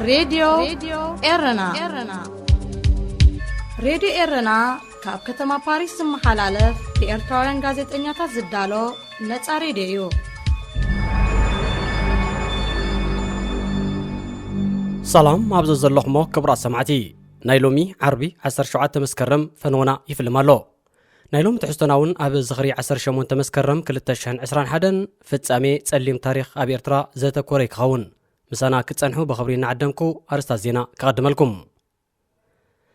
ሬድዮ ኤረና። ሬድዮ ኤረና ካብ ከተማ ፓሪስ ዝመሓላለፍ ብኤርትራውያን ጋዜጠኛታት ዝዳሎ ነጻ ሬድዮ እዩ። ሰላም ኣብ ዘዘለኹሞ ክቡራት ሰማዕቲ፣ ናይ ሎሚ ዓርቢ ዓሰርተ ሸውዓተ መስከረም ፈነወና ይፍልም ኣሎ። ናይ ሎሚ ትሕዝቶና እውን ኣብ ዝኽሪ ዓሰርተ ሸሞንተ መስከረም ክልተ ሽሕን ዕስራን ሓደን ፍጻሜ ጸሊም ታሪኽ ኣብ ኤርትራ ዘተኮረ ይክኸውን። ምሳና ክትጸንሑ ብኽብሪ እናዓደምኩ ኣርስታት ዜና ከቐድመልኩም።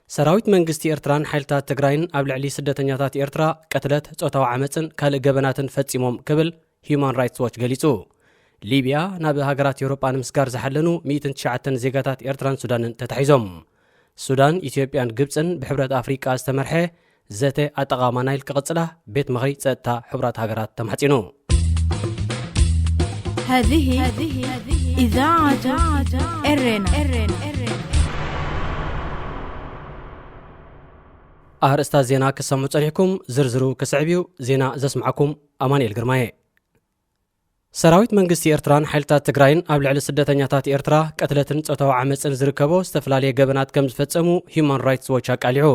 ሰራዊት መንግስቲ ኤርትራን ሓይልታት ትግራይን ኣብ ልዕሊ ስደተኛታት ኤርትራ ቅትለት፣ ጾታዊ ዓመጽን ካልእ ገበናትን ፈጺሞም ክብል ሂዩማን ራይትስ ዎች ገሊጹ። ሊብያ ናብ ሃገራት ኤውሮጳ ንምስጋር ዝሓለኑ ሚእትን ትሽዓተን ዜጋታት ኤርትራን ሱዳንን ተታሒዞም። ሱዳን፣ ኢትዮጵያን ግብጽን ብሕብረት ኣፍሪቃ ዝተመርሐ ዘተ ኣጠቓቕማ ናይል ክቕጽላ ቤት ምኽሪ ጸጥታ ሕቡራት ሃገራት ተማሕጺኑ። هذه إذاعة إرنا. ኣርእስታት ዜና ክሰምዑ ጸኒሕኩም፣ ዝርዝሩ ክስዕብ እዩ። ዜና ዘስምዓኩም ኣማኑኤል ግርማየ። ሰራዊት መንግስቲ ኤርትራን ሓይልታት ትግራይን ኣብ ልዕሊ ስደተኛታት ኤርትራ ቅትለትን ጾታዊ ዓመጽን ዝርከቦ ዝተፈላለየ ገበናት ከም ዝፈጸሙ ሂዩማን ራይትስ ዎች ኣቃሊዑ።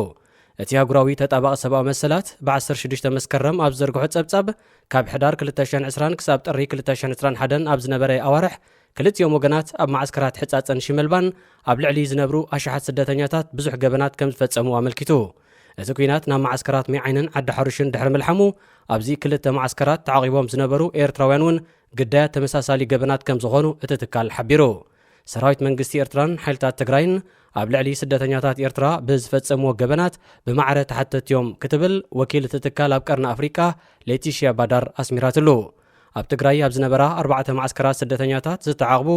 እቲ ኣህጉራዊ ተጣባቒ ሰብኣዊ መሰላት ብ ዓሰርተ ሽዱሽተ መስከረም ኣብ ዝዘርግሖ ጸብጻብ፣ ካብ ሕዳር ክልተ ሽሕን ዕስራን ክሳብ ጥሪ ክልተ ሽሕን ዕስራን ሓደን ኣብ ዝነበረ ኣዋርሕ፣ ክልቲኦም ወገናት ኣብ መዓስከራት ሕጻጽን ሽመልባን ኣብ ልዕሊ ዝነብሩ ኣሽሓት ስደተኛታት ብዙሕ ገበናት ከም ዝፈጸሙ ኣመልኪቱ። እቲ ኲናት ናብ መዓስከራት ሜዓይንን ዓዲ ሓሩሽን ድሕሪ ምልሓሙ፣ ኣብዚ ክልተ መዓስከራት ተዓቒቦም ዝነበሩ ኤርትራውያን እውን ግዳያት ተመሳሳሊ ገበናት ከም ዝኾኑ እቲ ትካል ሓቢሩ። ሰራዊት መንግስቲ ኤርትራን ሓይልታት ትግራይን ኣብ ልዕሊ ስደተኛታት ኤርትራ ብዝፈጸምዎ ገበናት ብማዕረ ተሓተትቲ እዮም ክትብል ወኪል እቲ ትካል ኣብ ቀርኒ ኣፍሪቃ ሌቲሽያ ባዳር ኣስሚራትሉ። ኣብ ትግራይ ኣብ ዝነበራ ኣርባዕተ መዓስከራት ስደተኛታት ዝተዓቕቡ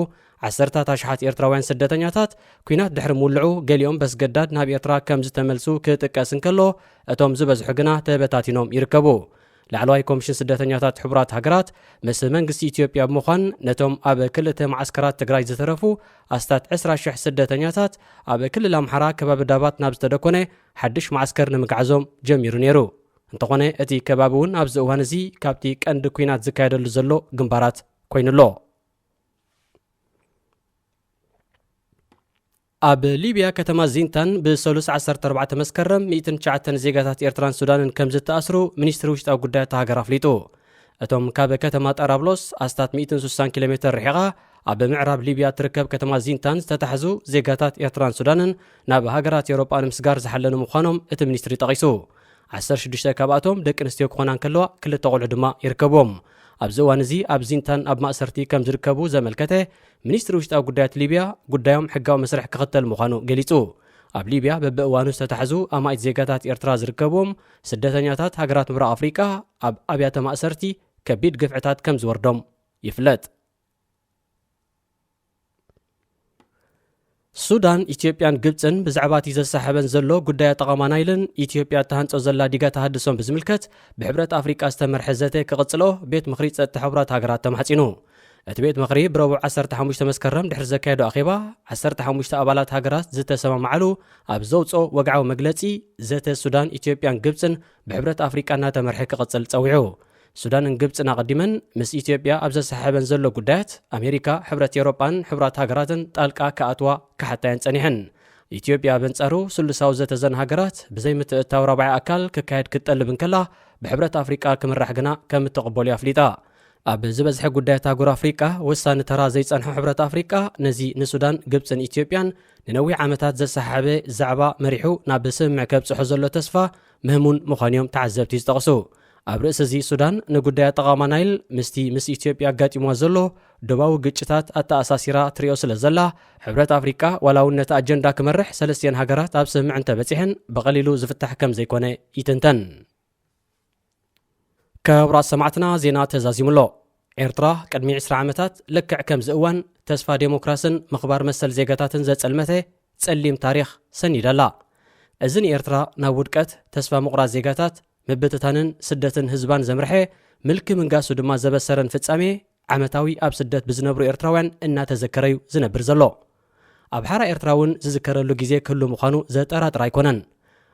ዓሰርታት ኣሽሓት ኤርትራውያን ስደተኛታት፣ ኲናት ድሕሪ ምውልዑ ገሊኦም በስገዳድ ናብ ኤርትራ ከም ዝተመልሱ ክጥቀስ እንከሎ፣ እቶም ዝበዝሑ ግና ተበታቲኖም ይርከቡ። ላዕለዋይ ኮሚሽን ስደተኛታት ሕቡራት ሃገራት ምስ መንግስቲ ኢትዮጵያ ብምዃን ነቶም ኣብ ክልተ መዓስከራት ትግራይ ዝተረፉ ኣስታት ዕስራ ሽሕ ስደተኛታት ኣብ ክልል ኣምሓራ ከባቢ ዳባት ናብ ዝተደኮነ ሓድሽ መዓስከር ንምግዓዞም ጀሚሩ ነይሩ። እንተኾነ እቲ ከባቢ እውን ኣብዚ እዋን እዚ ካብቲ ቀንዲ ኲናት ዝካየደሉ ዘሎ ግንባራት ኮይኑ ኣሎ። ኣብ ሊብያ ከተማ ዚንታን ብሰሉስ ዓሰርተ ኣርባዕተ መስከረም ሚእትን ትሽዓተን ዜጋታት ኤርትራን ሱዳንን ከም ዝተኣስሩ ሚኒስትሪ ውሽጣዊ ጉዳያት እታ ሃገር ኣፍሊጡ። እቶም ካብ ከተማ ጠራብሎስ ኣስታት ሚእትን ስሳን ኪሎ ሜተር ርሒቓ ኣብ ምዕራብ ሊብያ እትርከብ ከተማ ዚንታን ዝተታሕዙ ዜጋታት ኤርትራን ሱዳንን ናብ ሃገራት ኤውሮጳ ንምስጋር ዝሓለኑ ምዃኖም እቲ ሚኒስትሪ ጠቒሱ። ዓሰርተ ሽዱሽተ ካብኣቶም ደቂ ኣንስትዮ ክኾና እንከለዋ፣ ክልተ ቆልዑ ድማ ይርከብዎም። ኣብዚ እዋን እዚ ኣብ ዚንታን ኣብ ማእሰርቲ ከም ዝርከቡ ዘመልከተ ሚኒስትሪ ውሽጣዊ ጉዳያት ሊብያ፣ ጉዳዮም ሕጋዊ መስርሕ ክኽተል ምዃኑ ገሊጹ። ኣብ ሊብያ በብእዋኑ ዝተታሕዙ ኣማኢት ዜጋታት ኤርትራ ዝርከብዎም ስደተኛታት ሃገራት ምብራቕ ኣፍሪቃ ኣብ ኣብያተ ማእሰርቲ ከቢድ ግፍዕታት ከም ዝወርዶም ይፍለጥ። ሱዳን፣ ኢትዮጵያን ግብጽን ብዛዕባ እቲ ዘሳሕበን ዘሎ ጉዳይ ኣጠቓቕማ ናይልን ኢትዮጵያ እትሃንጾ ዘላ ዲጋ ተሃድሶን ብዝምልከት ብሕብረት ኣፍሪቃ ዝተመርሐ ዘተ ክቕጽሎ ቤት ምኽሪ ጸጥታ ሕቡራት ሃገራት ተማሕጺኑ። እቲ ቤት ምኽሪ ብረቡዕ ዓሰርተ ሓሙሽተ መስከረም ድሕሪ ዘካየዶ ኣኼባ፣ ዓሰርተ ሓሙሽተ ኣባላት ሃገራት ዝተሰማማዓሉ ኣብ ዘውጽኦ ወግዓዊ መግለጺ፣ ዘተ ሱዳን፣ ኢትዮጵያን ግብጽን ብሕብረት ኣፍሪቃ እናተመርሐ ክቕጽል ጸዊዑ። ሱዳንን ግብጽን ኣቐዲመን ምስ ኢትዮጵያ ኣብ ዘሰሓሕበን ዘሎ ጉዳያት፣ ኣሜሪካ፣ ሕብረት ኤውሮጳን ሕቡራት ሃገራትን ጣልቃ ክኣትዋ ክሓታየን ጸኒሐን። ኢትዮጵያ በንጻሩ፣ ስሉሳዊ ዘተ ዘን ሃገራት ብዘይ ምትእትታው ራብዓይ ኣካል ክካየድ ክትጠልብ እንከላ፣ ብሕብረት ኣፍሪቃ ክምራሕ ግና ከም እትቕበሎ ኣፍሊጣ። ኣብ ዝበዝሐ ጉዳያት ኣህጉር ኣፍሪቃ ወሳኒ ተራ ዘይጸንሖ ሕብረት ኣፍሪቃ፣ ነዚ ንሱዳን፣ ግብጽን ኢትዮጵያን ንነዊሕ ዓመታት ዘሰሓሓበ ዛዕባ መሪሑ ናብ ስምምዕ ከብጽሖ ዘሎ ተስፋ ምህሙን ምዃኑ እዮም ተዓዘብቲ ዝጠቕሱ። ኣብ ርእሲ እዚ፣ ሱዳን ንጉዳይ ኣጠቓቕማ ናይል ምስቲ ምስ ኢትዮጵያ ኣጋጢምዋ ዘሎ ዶባዊ ግጭታት ኣተኣሳሲራ ትሪኦ ስለ ዘላ፣ ሕብረት ኣፍሪቃ ዋላ እውን ነቲ ኣጀንዳ ክመርሕ ሰለስቲአን ሃገራት ኣብ ስምምዕ እንተበጺሐን ብቐሊሉ ዝፍታሕ ከም ዘይኮነ ይትንተን። ክቡራት ሰማዕትና፣ ዜና ተዛዚሙ ኣሎ። ኤርትራ ቅድሚ ዕስራ ዓመታት ልክዕ ከምዚ እዋን ተስፋ ዴሞክራስን ምኽባር መሰል ዜጋታትን ዘጸልመተ ጸሊም ታሪኽ ሰኒዳ ኣላ። እዚ ንኤርትራ ናብ ውድቀት፣ ተስፋ ምቑራጽ ዜጋታት፣ ምብትታንን ስደትን ህዝባን ዘምርሐ፣ ምልኪ ምንጋሱ ድማ ዘበሰረን ፍጻሜ፣ ዓመታዊ ኣብ ስደት ብዝነብሩ ኤርትራውያን እናተዘከረ እዩ ዝነብር ዘሎ። ኣብ ሓራ ኤርትራ እውን ዝዝከረሉ ግዜ ክህሉ ምዃኑ ዘጠራጥር ኣይኮነን።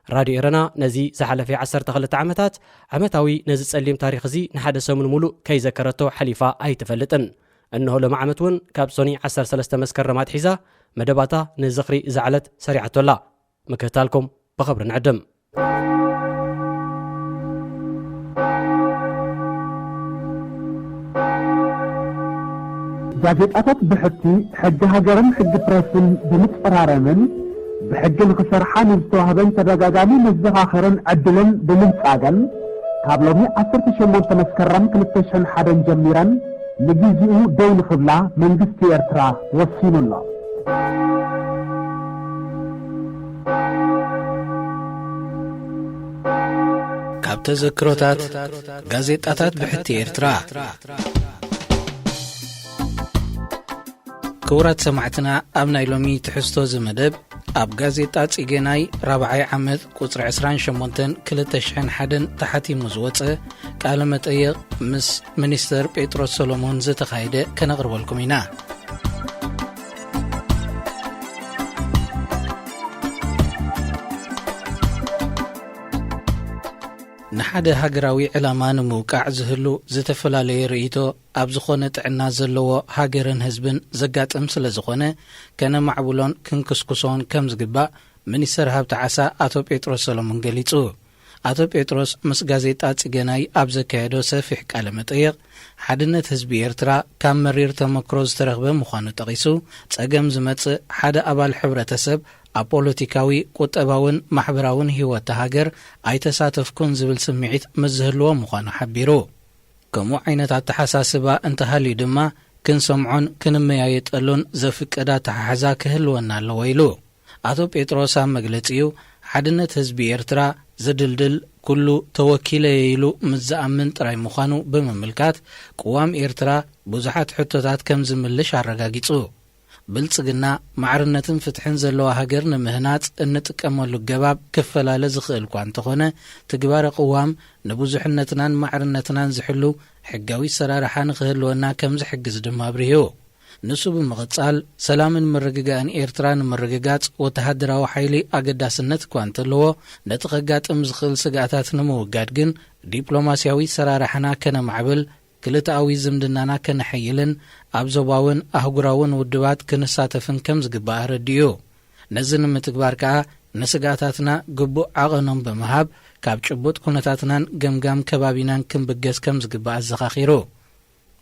ራድዮ ኤረና ነዚ ዝሓለፈ ዓሰርተ ክልተ ዓመታት ዓመታዊ ነዚ ጸሊም ታሪኽ እዚ ንሓደ ሰሙን ሙሉእ ከይዘከረቶ ሓሊፋ ኣይትፈልጥን። እንሆ ሎም ዓመት እውን ካብ ሶኒ ዓሰርተ ሰለስተ መስከረም ኣትሒዛ መደባታ ንዝኽሪ እዛ ዕለት ሰሪዓቶ ኣላ። ምክትታልኩም ብኽብሪ ንዕድም። ጋዜጣታት ብሕቲ ሕጊ ሃገርን ሕጊ ፕረስን ብምጽራረምን ብሕጊ ንኽሰርሓ ንዝተዋህበን ተደጋጋሚ መዘኻኸርን ዕድልን ብምንጻገን ካብ ሎሚ ዓሰርተ ሸሞንተ መስከረም ክልተ ሽሕን ሓደን ጀሚረን ንግዚኡ ደው ንኽብላ መንግስቲ ኤርትራ ወሲኑ ኣሎ። ካብ ተዘክሮታት ጋዜጣታት ብሕቲ ኤርትራ። ክቡራት ሰማዕትና፣ ኣብ ናይ ሎሚ ትሕዝቶ እዚ መደብ ኣብ ጋዜጣ ጽጌናይ ራብዓይ ዓመት ቁጽሪ ዕስራን ሸሞንተን ክልተ ሽሕን ሓደን ተሓቲሙ ዝወጸ ቃለ መጠይቕ ምስ ሚኒስተር ጴጥሮስ ሰሎሞን ዝተኻየደ ከነቕርበልኩም ኢና። ንሓደ ሃገራዊ ዕላማ ንምውቃዕ ዝህሉ ዝተፈላለየ ርእይቶ ኣብ ዝኾነ ጥዕና ዘለዎ ሃገርን ህዝብን ዘጋጥም ስለ ዝኾነ፣ ከነማዕብሎን ክንክስኩሶን ከም ዝግባእ ሚኒስተር ሃብቲ ዓሳ ኣቶ ጴጥሮስ ሰሎሞን ገሊጹ። ኣቶ ጴጥሮስ ምስ ጋዜጣ ጽገናይ ኣብ ዘካየዶ ሰፊሕ ቃለ መጠይቕ፣ ሓድነት ህዝቢ ኤርትራ ካብ መሪር ተመክሮ ዝተረኽበ ምዃኑ ጠቒሱ፣ ጸገም ዝመጽእ ሓደ ኣባል ሕብረተሰብ ኣብ ፖለቲካዊ፣ ቁጠባውን ማሕበራውን ህይወት እታ ሃገር ኣይተሳተፍኩን ዝብል ስምዒት ምስ ዝህልዎ ምዃኑ ሓቢሩ። ከምኡ ዓይነት ኣተሓሳስባ እንተሃልዩ ድማ ክንሰምዖን ክንመያየጠሉን ዘፍቅድ ኣተሓሕዛ ክህልወና ኣለዎ ኢሉ። ኣቶ ጴጥሮስ ኣብ መግለጺኡ፣ ሓድነት ህዝቢ ኤርትራ ዘድልድል ኩሉ ተወኪለ'የ ኢሉ ምስ ዝኣምን ጥራይ ምዃኑ ብምምልካት፣ ቅዋም ኤርትራ ብዙሓት ሕቶታት ከም ዝምልሽ ኣረጋጊጹ። ብልጽግና፣ ማዕርነትን ፍትሕን ዘለዋ ሃገር ንምህናጽ እንጥቀመሉ ኣገባብ ክፈላለ ዝኽእል እኳ እንተኾነ፣ ትግባረ ቅዋም ንብዙሕነትናን ማዕርነትናን ዝሕሉ ሕጋዊ ኣሰራርሓ ንኽህልወና ከም ዝሕግዝ ድማ ኣብሪሁ። ንሱ ብምቕጻል፣ ሰላምን ምርግጋእን ኤርትራ ንምርግጋጽ ወተሃደራዊ ሓይሊ ኣገዳስነት እኳ እንተለዎ፣ ነቲ ከጋጥም ዝኽእል ስግኣታት ንምውጋድ ግን ዲፕሎማስያዊ ኣሰራርሓና ከነማዕብል፣ ክልተኣዊ ዝምድናና ከነሐይልን ኣብ ዞባውን ኣህጉራውን ውድባት ክንሳተፍን ከም ዝግባእ ኣረዲኡ። ነዚ ንምትግባር ከኣ ንስግኣታትና ግቡእ ዓቐኖም ብምሃብ፣ ካብ ጭቡጥ ኩነታትናን ገምጋም ከባቢናን ክንብገስ ከም ዝግባእ ኣዘኻኺሩ።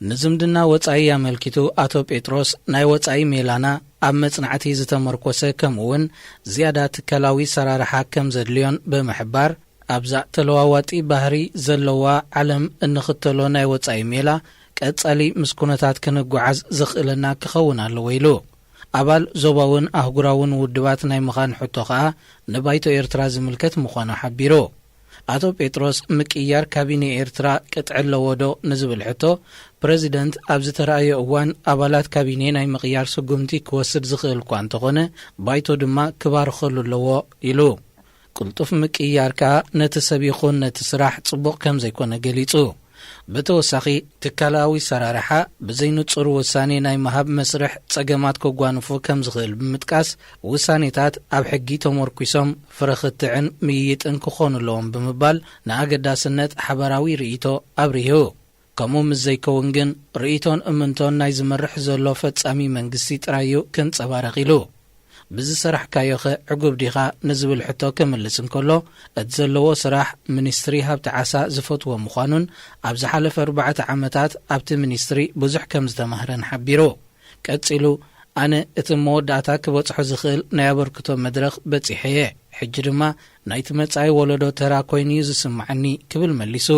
ንዝምድና ወጻኢ ኣመልኪቱ ኣቶ ጴጥሮስ፣ ናይ ወጻኢ ሜላና ኣብ መጽናዕቲ ዝተመርኮሰ ከምኡ'ውን ዝያዳ ትካላዊ ኣሰራርሓ ከም ዘድልዮን ብምሕባር፣ ኣብዛ ተለዋዋጢ ባህሪ ዘለዋ ዓለም እንኽተሎ ናይ ወጻኢ ሜላ ቀጻሊ ምስ ኩነታት ክንጓዓዝ ዘኽእለና ክኸውን ኣለዎ ኢሉ። ኣባል ዞባውን ኣህጉራውን ውድባት ናይ ምዃን ሕቶ ከኣ ንባይቶ ኤርትራ ዝምልከት ምዃኑ ሓቢሩ። ኣቶ ጴጥሮስ፣ ምቅይያር ካቢኔ ኤርትራ ቅጥዒ ኣለዎ ዶ ንዝብል ሕቶ፣ ፕረዚደንት ኣብ ዝተራእየ እዋን ኣባላት ካቢኔ ናይ ምቕያር ስጉምቲ ክወስድ ዝኽእል እኳ እንተኾነ፣ ባይቶ ድማ ክባርኸሉ ኣለዎ ኢሉ። ቅልጡፍ ምቅይያር ከኣ ነቲ ሰብ ይኹን ነቲ ስራሕ ጽቡቕ ከም ዘይኮነ ገሊጹ። ብተወሳኺ፣ ትካላዊ ኣሰራርሓ ብዘይንጹር ውሳኔ ናይ ምሃብ መስርሕ ጸገማት ከጓንፎ ከም ዝኽእል ብምጥቃስ፣ ውሳኔታት ኣብ ሕጊ ተመርኲሶም ፍረ ክትዕን ምይይጥን ክኾኑ ኣለዎም ብምባል ንኣገዳስነት ሓባራዊ ርእይቶ ኣብሪሁ። ከምኡ ምስ ዘይከውን ግን፣ ርእይቶን እምንቶን ናይ ዝመርሕ ዘሎ ፈጻሚ መንግስቲ ጥራይ እዩ ከንጸባርቕ ኢሉ። ብዝሰራሕካዮኸ ዕጉብ ዲኻ ንዝብል ሕቶ ክምልስ እንከሎ፣ እቲ ዘለዎ ስራሕ ሚኒስትሪ ሃብቲ ዓሳ ዝፈትዎ ምዃኑን ኣብ ዝሓለፈ ኣርባዕተ ዓመታት ኣብቲ ሚኒስትሪ ብዙሕ ከም ዝተማህረን ሓቢሩ። ቀጺሉ፣ ኣነ እቲ መወዳእታ ክበጽሖ ዝኽእል ናይ ኣበርክቶ መድረኽ በጺሐ'የ። ሕጂ ድማ ናይቲ መጻኢ ወለዶ ተራ ኮይኑ'ዩ ዝስምዓኒ ክብል መሊሱ።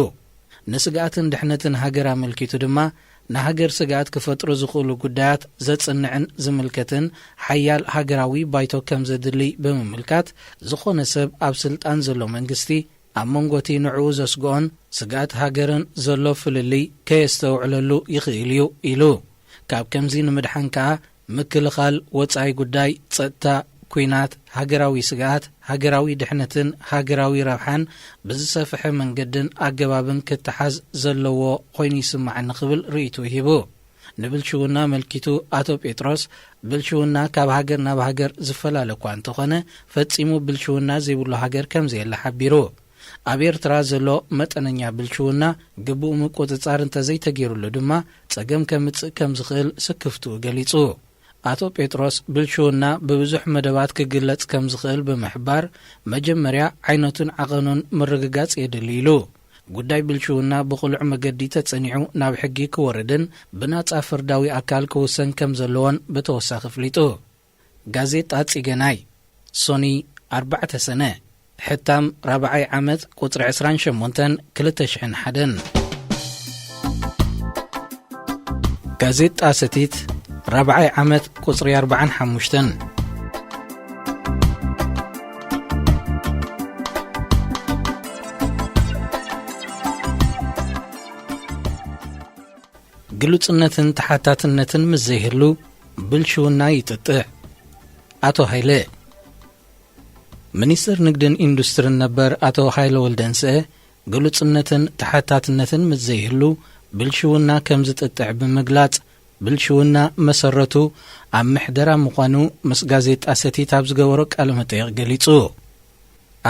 ንስግኣትን ድሕነትን ሃገር ኣመልኪቱ ድማ፣ ንሃገር ስግኣት ክፈጥሩ ዝኽእሉ ጉዳያት ዘጽንዕን ዝምልከትን ሓያል ሃገራዊ ባይቶ ከም ዘድሊ ብምምልካት፣ ዝኾነ ሰብ ኣብ ስልጣን ዘሎ መንግስቲ ኣብ መንጎ እቲ ንዕኡ ዘስግኦን ስግኣት ሃገርን ዘሎ ፍልልይ ከየስተውዕለሉ ይኽእል እዩ ኢሉ። ካብ ከምዚ ንምድሓን ከኣ ምክልኻል፣ ወጻኢ ጉዳይ፣ ጸጥታ፣ ኲናት፣ ሃገራዊ ስግኣት፣ ሃገራዊ ድሕነትን ሃገራዊ ረብሓን ብዝሰፍሐ መንገድን ኣገባብን ክተሓዝ ዘለዎ ኮይኑ ይስምዓኒ ክብል ርእይትኡ ሂቡ። ንብልሽውና ኣመልኪቱ ኣቶ ጴጥሮስ፣ ብልሽውና ካብ ሃገር ናብ ሃገር ዝፈላለ እኳ እንተኾነ፣ ፈጺሙ ብልሽውና ዘይብሉ ሃገር ከም ዘየለ ሓቢሩ። ኣብ ኤርትራ ዘሎ መጠነኛ ብልሽውና ግቡእ ምቁጽጻር እንተዘይተገይሩሉ ድማ ጸገም ከምጽእ ከም ዝኽእል ስክፍትኡ ገሊጹ። ኣቶ ጴጥሮስ ብልሽውና ብብዙሕ መደባት ክግለጽ ከም ዝኽእል ብምሕባር፣ መጀመርያ ዓይነቱን ዓቐኑን ምርግጋጽ የድሊ ኢሉ። ጉዳይ ብልሽውና ብቕሉዕ መገዲ ተጸኒዑ ናብ ሕጊ ክወርድን ብናጻ ፍርዳዊ ኣካል ክውሰን ከም ዘለዎን ብተወሳኺ ኣፍሊጡ። ጋዜጣ ጺገናይ፣ ሶኒ ኣርባዕተ ሰነ፣ ሕታም ራብዓይ ዓመት ቁጽሪ ዕስራን ሸሞንተን ክልተ ሽሕን ሓደን። ጋዜጣ ሰቲት ራብዓይ ዓመት ቁጽሪ ኣርባዓን ሓሙሽተን። ግሉጽነትን ተሓታትነትን ምስ ዘይህሉ ብልሽውና ይጥጥዕ። ኣቶ ሃይለ። ሚኒስትር ንግድን ኢንዱስትርን ነበር ኣቶ ሃይለ ወልደንስኤ፣ ግሉጽነትን ተሓታትነትን ምስ ዘይህሉ ብልሽውና ከም ዝጥጥዕ ብምግላጽ፣ ብልሽውና መሰረቱ ኣብ ምሕደራ ምዃኑ ምስ ጋዜጣ ሰቲት ኣብ ዝገበሮ ቃለ መጠይቕ ገሊጹ።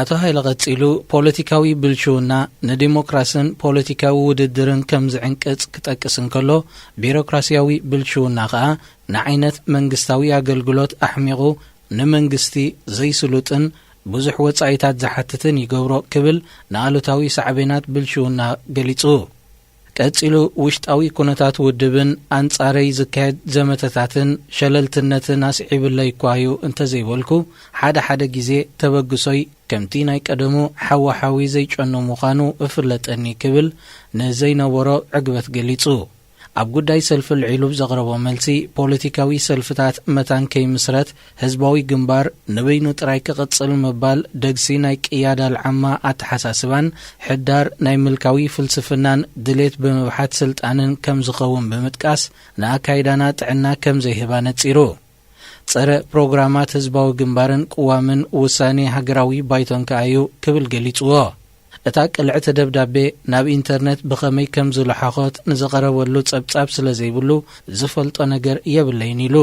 ኣቶ ሃይለ ቀጺሉ፣ ፖለቲካዊ ብልሽውና ንዲሞክራስን ፖለቲካዊ ውድድርን ከም ዝዕንቅጽ ክጠቅስ እንከሎ፣ ቢሮክራስያዊ ብልሽውና ከኣ ንዓይነት መንግስታዊ ኣገልግሎት ኣሕሚቑ፣ ንመንግስቲ ዘይስሉጥን ብዙሕ ወጻኢታት ዝሓትትን ይገብሮ ክብል ንኣሉታዊ ሳዕቤናት ብልሽውና ገሊጹ። ቀጺሉ፣ ውሽጣዊ ኩነታት ውድብን ኣንጻረይ ዝካየድ ዘመተታትን ሸለልትነትን ኣስዒብለይ እኳ እዩ እንተዘይበልኩ፣ ሓደ ሓደ ግዜ ተበግሶይ ከምቲ ናይ ቀደሙ ሓዊ ሓዊ ዘይጨኑ ምዃኑ እፍለጠኒ ክብል ንዘይነበሮ ዕግበት ገሊጹ። ኣብ ጉዳይ ሰልፊ ልዒሉ ብዘቕረቦ መልሲ፣ ፖለቲካዊ ሰልፍታት መታን ከይምስረት ህዝባዊ ግንባር ንበይኑ ጥራይ ክቕጽል ምባል ደግሲ ናይ ቅያዳ ልዓማ ኣተሓሳስባን ሕዳር ናይ ምልካዊ ፍልስፍናን ድሌት ብምብሓት ስልጣንን ከም ዝኸውን ብምጥቃስ፣ ንኣካይዳና ጥዕና ከም ዘይህባ ነጺሩ። ጸረ ፕሮግራማት ህዝባዊ ግንባርን ቅዋምን ውሳኔ ሃገራዊ ባይቶን ከኣ እዩ ክብል ገሊጽዎ። እታ ቅልዕቲ ደብዳቤ ናብ ኢንተርነት ብኸመይ ከም ዝለሓኾት ንዝቐረበሉ ጸብጻብ ስለ ዘይብሉ ዝፈልጦ ነገር የብለይን ኢሉ።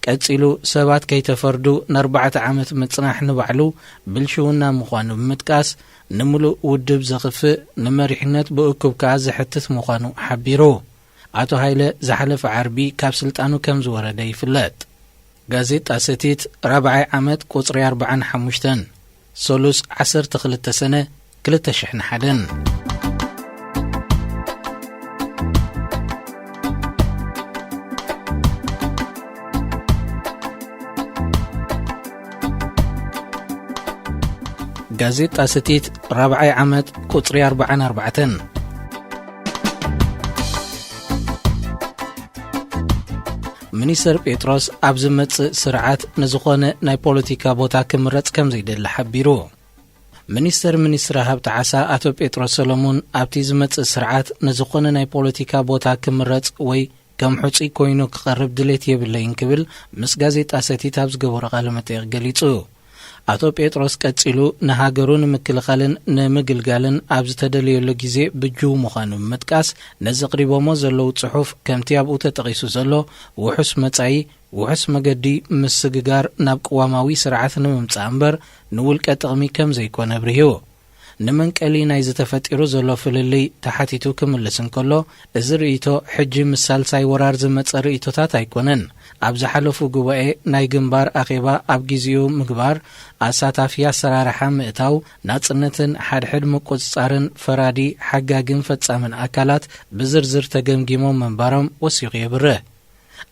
ቀጺሉ፣ ሰባት ከይተፈርዱ ንኣርባዕተ ዓመት ምጽናሕ ንባዕሉ ብልሽውና ምዃኑ ብምጥቃስ፣ ንምሉእ ውድብ ዘኽፍእ፣ ንመሪሕነት ብእኩብ ከኣ ዘሕትት ምዃኑ ሓቢሩ። ኣቶ ሃይለ ዝሓለፈ ዓርቢ ካብ ስልጣኑ ከም ዝወረደ ይፍለጥ። ጋዜጣ ሰቲት ራብዓይ ዓመት ቁጽሪ ኣርባዓን ሓሙሽተን፣ ሰሉስ ዓሰርተ ክልተ ሰነ ክልተ ሽሕን ሓደን። ጋዜጣ ሰቲት ራብዓይ ዓመት ቁጽሪ ኣርባዓን ኣርባዕተን። ሚኒስተር ጴጥሮስ ኣብ ዝመጽእ ስርዓት ንዝኾነ ናይ ፖለቲካ ቦታ ክምረጽ ከም ዘይደሊ ሓቢሩ። ሚኒስተር ሚኒስትሪ ሃብቲ ዓሳ ኣቶ ጴጥሮስ ሰሎሙን ኣብቲ ዝመጽእ ስርዓት ንዝኾነ ናይ ፖለቲካ ቦታ ክምረጽ ወይ ከም ሕጹይ ኮይኑ ክቐርብ ድሌት የብለይን ክብል ምስ ጋዜጣ ሰቲት ኣብ ዝገበሮ ቃለ መጠይቕ ገሊጹ። ኣቶ ጴጥሮስ ቀጺሉ፣ ንሃገሩ ንምክልኻልን ንምግልጋልን ኣብ ዝተደለየሉ ግዜ ብጅው ምዃኑ ብምጥቃስ፣ ነዚ ኣቕሪቦሞ ዘለዉ ጽሑፍ ከምቲ ኣብኡ ተጠቒሱ ዘሎ ውሑስ መጻኢ፣ ውሑስ መገዲ ምስግጋር ናብ ቅዋማዊ ስርዓት ንምምጻእ እምበር ንውልቀ ጥቕሚ ከም ዘይኮነ ኣብሪሁ። ንመንቀሊ ናይዚ ተፈጢሩ ዘሎ ፍልልይ ተሓቲቱ ክምልስ እንከሎ፣ እዚ ርእይቶ ሕጂ ምስ ሳልሳይ ወራር ዝመጸ ርእይቶታት ኣይኮነን። ኣብ ዝሓለፉ ጉባኤ ናይ ግንባር ኣኼባ ኣብ ግዜኡ ምግባር፣ ኣሳታፊ ኣሰራርሓ ምእታው፣ ናጽነትን ሓድሕድ ምቁጽጻርን ፈራዲ፣ ሓጋግን ፈጻምን ኣካላት ብዝርዝር ተገምጊሞም ምንባሮም ወሲኹ የብርህ።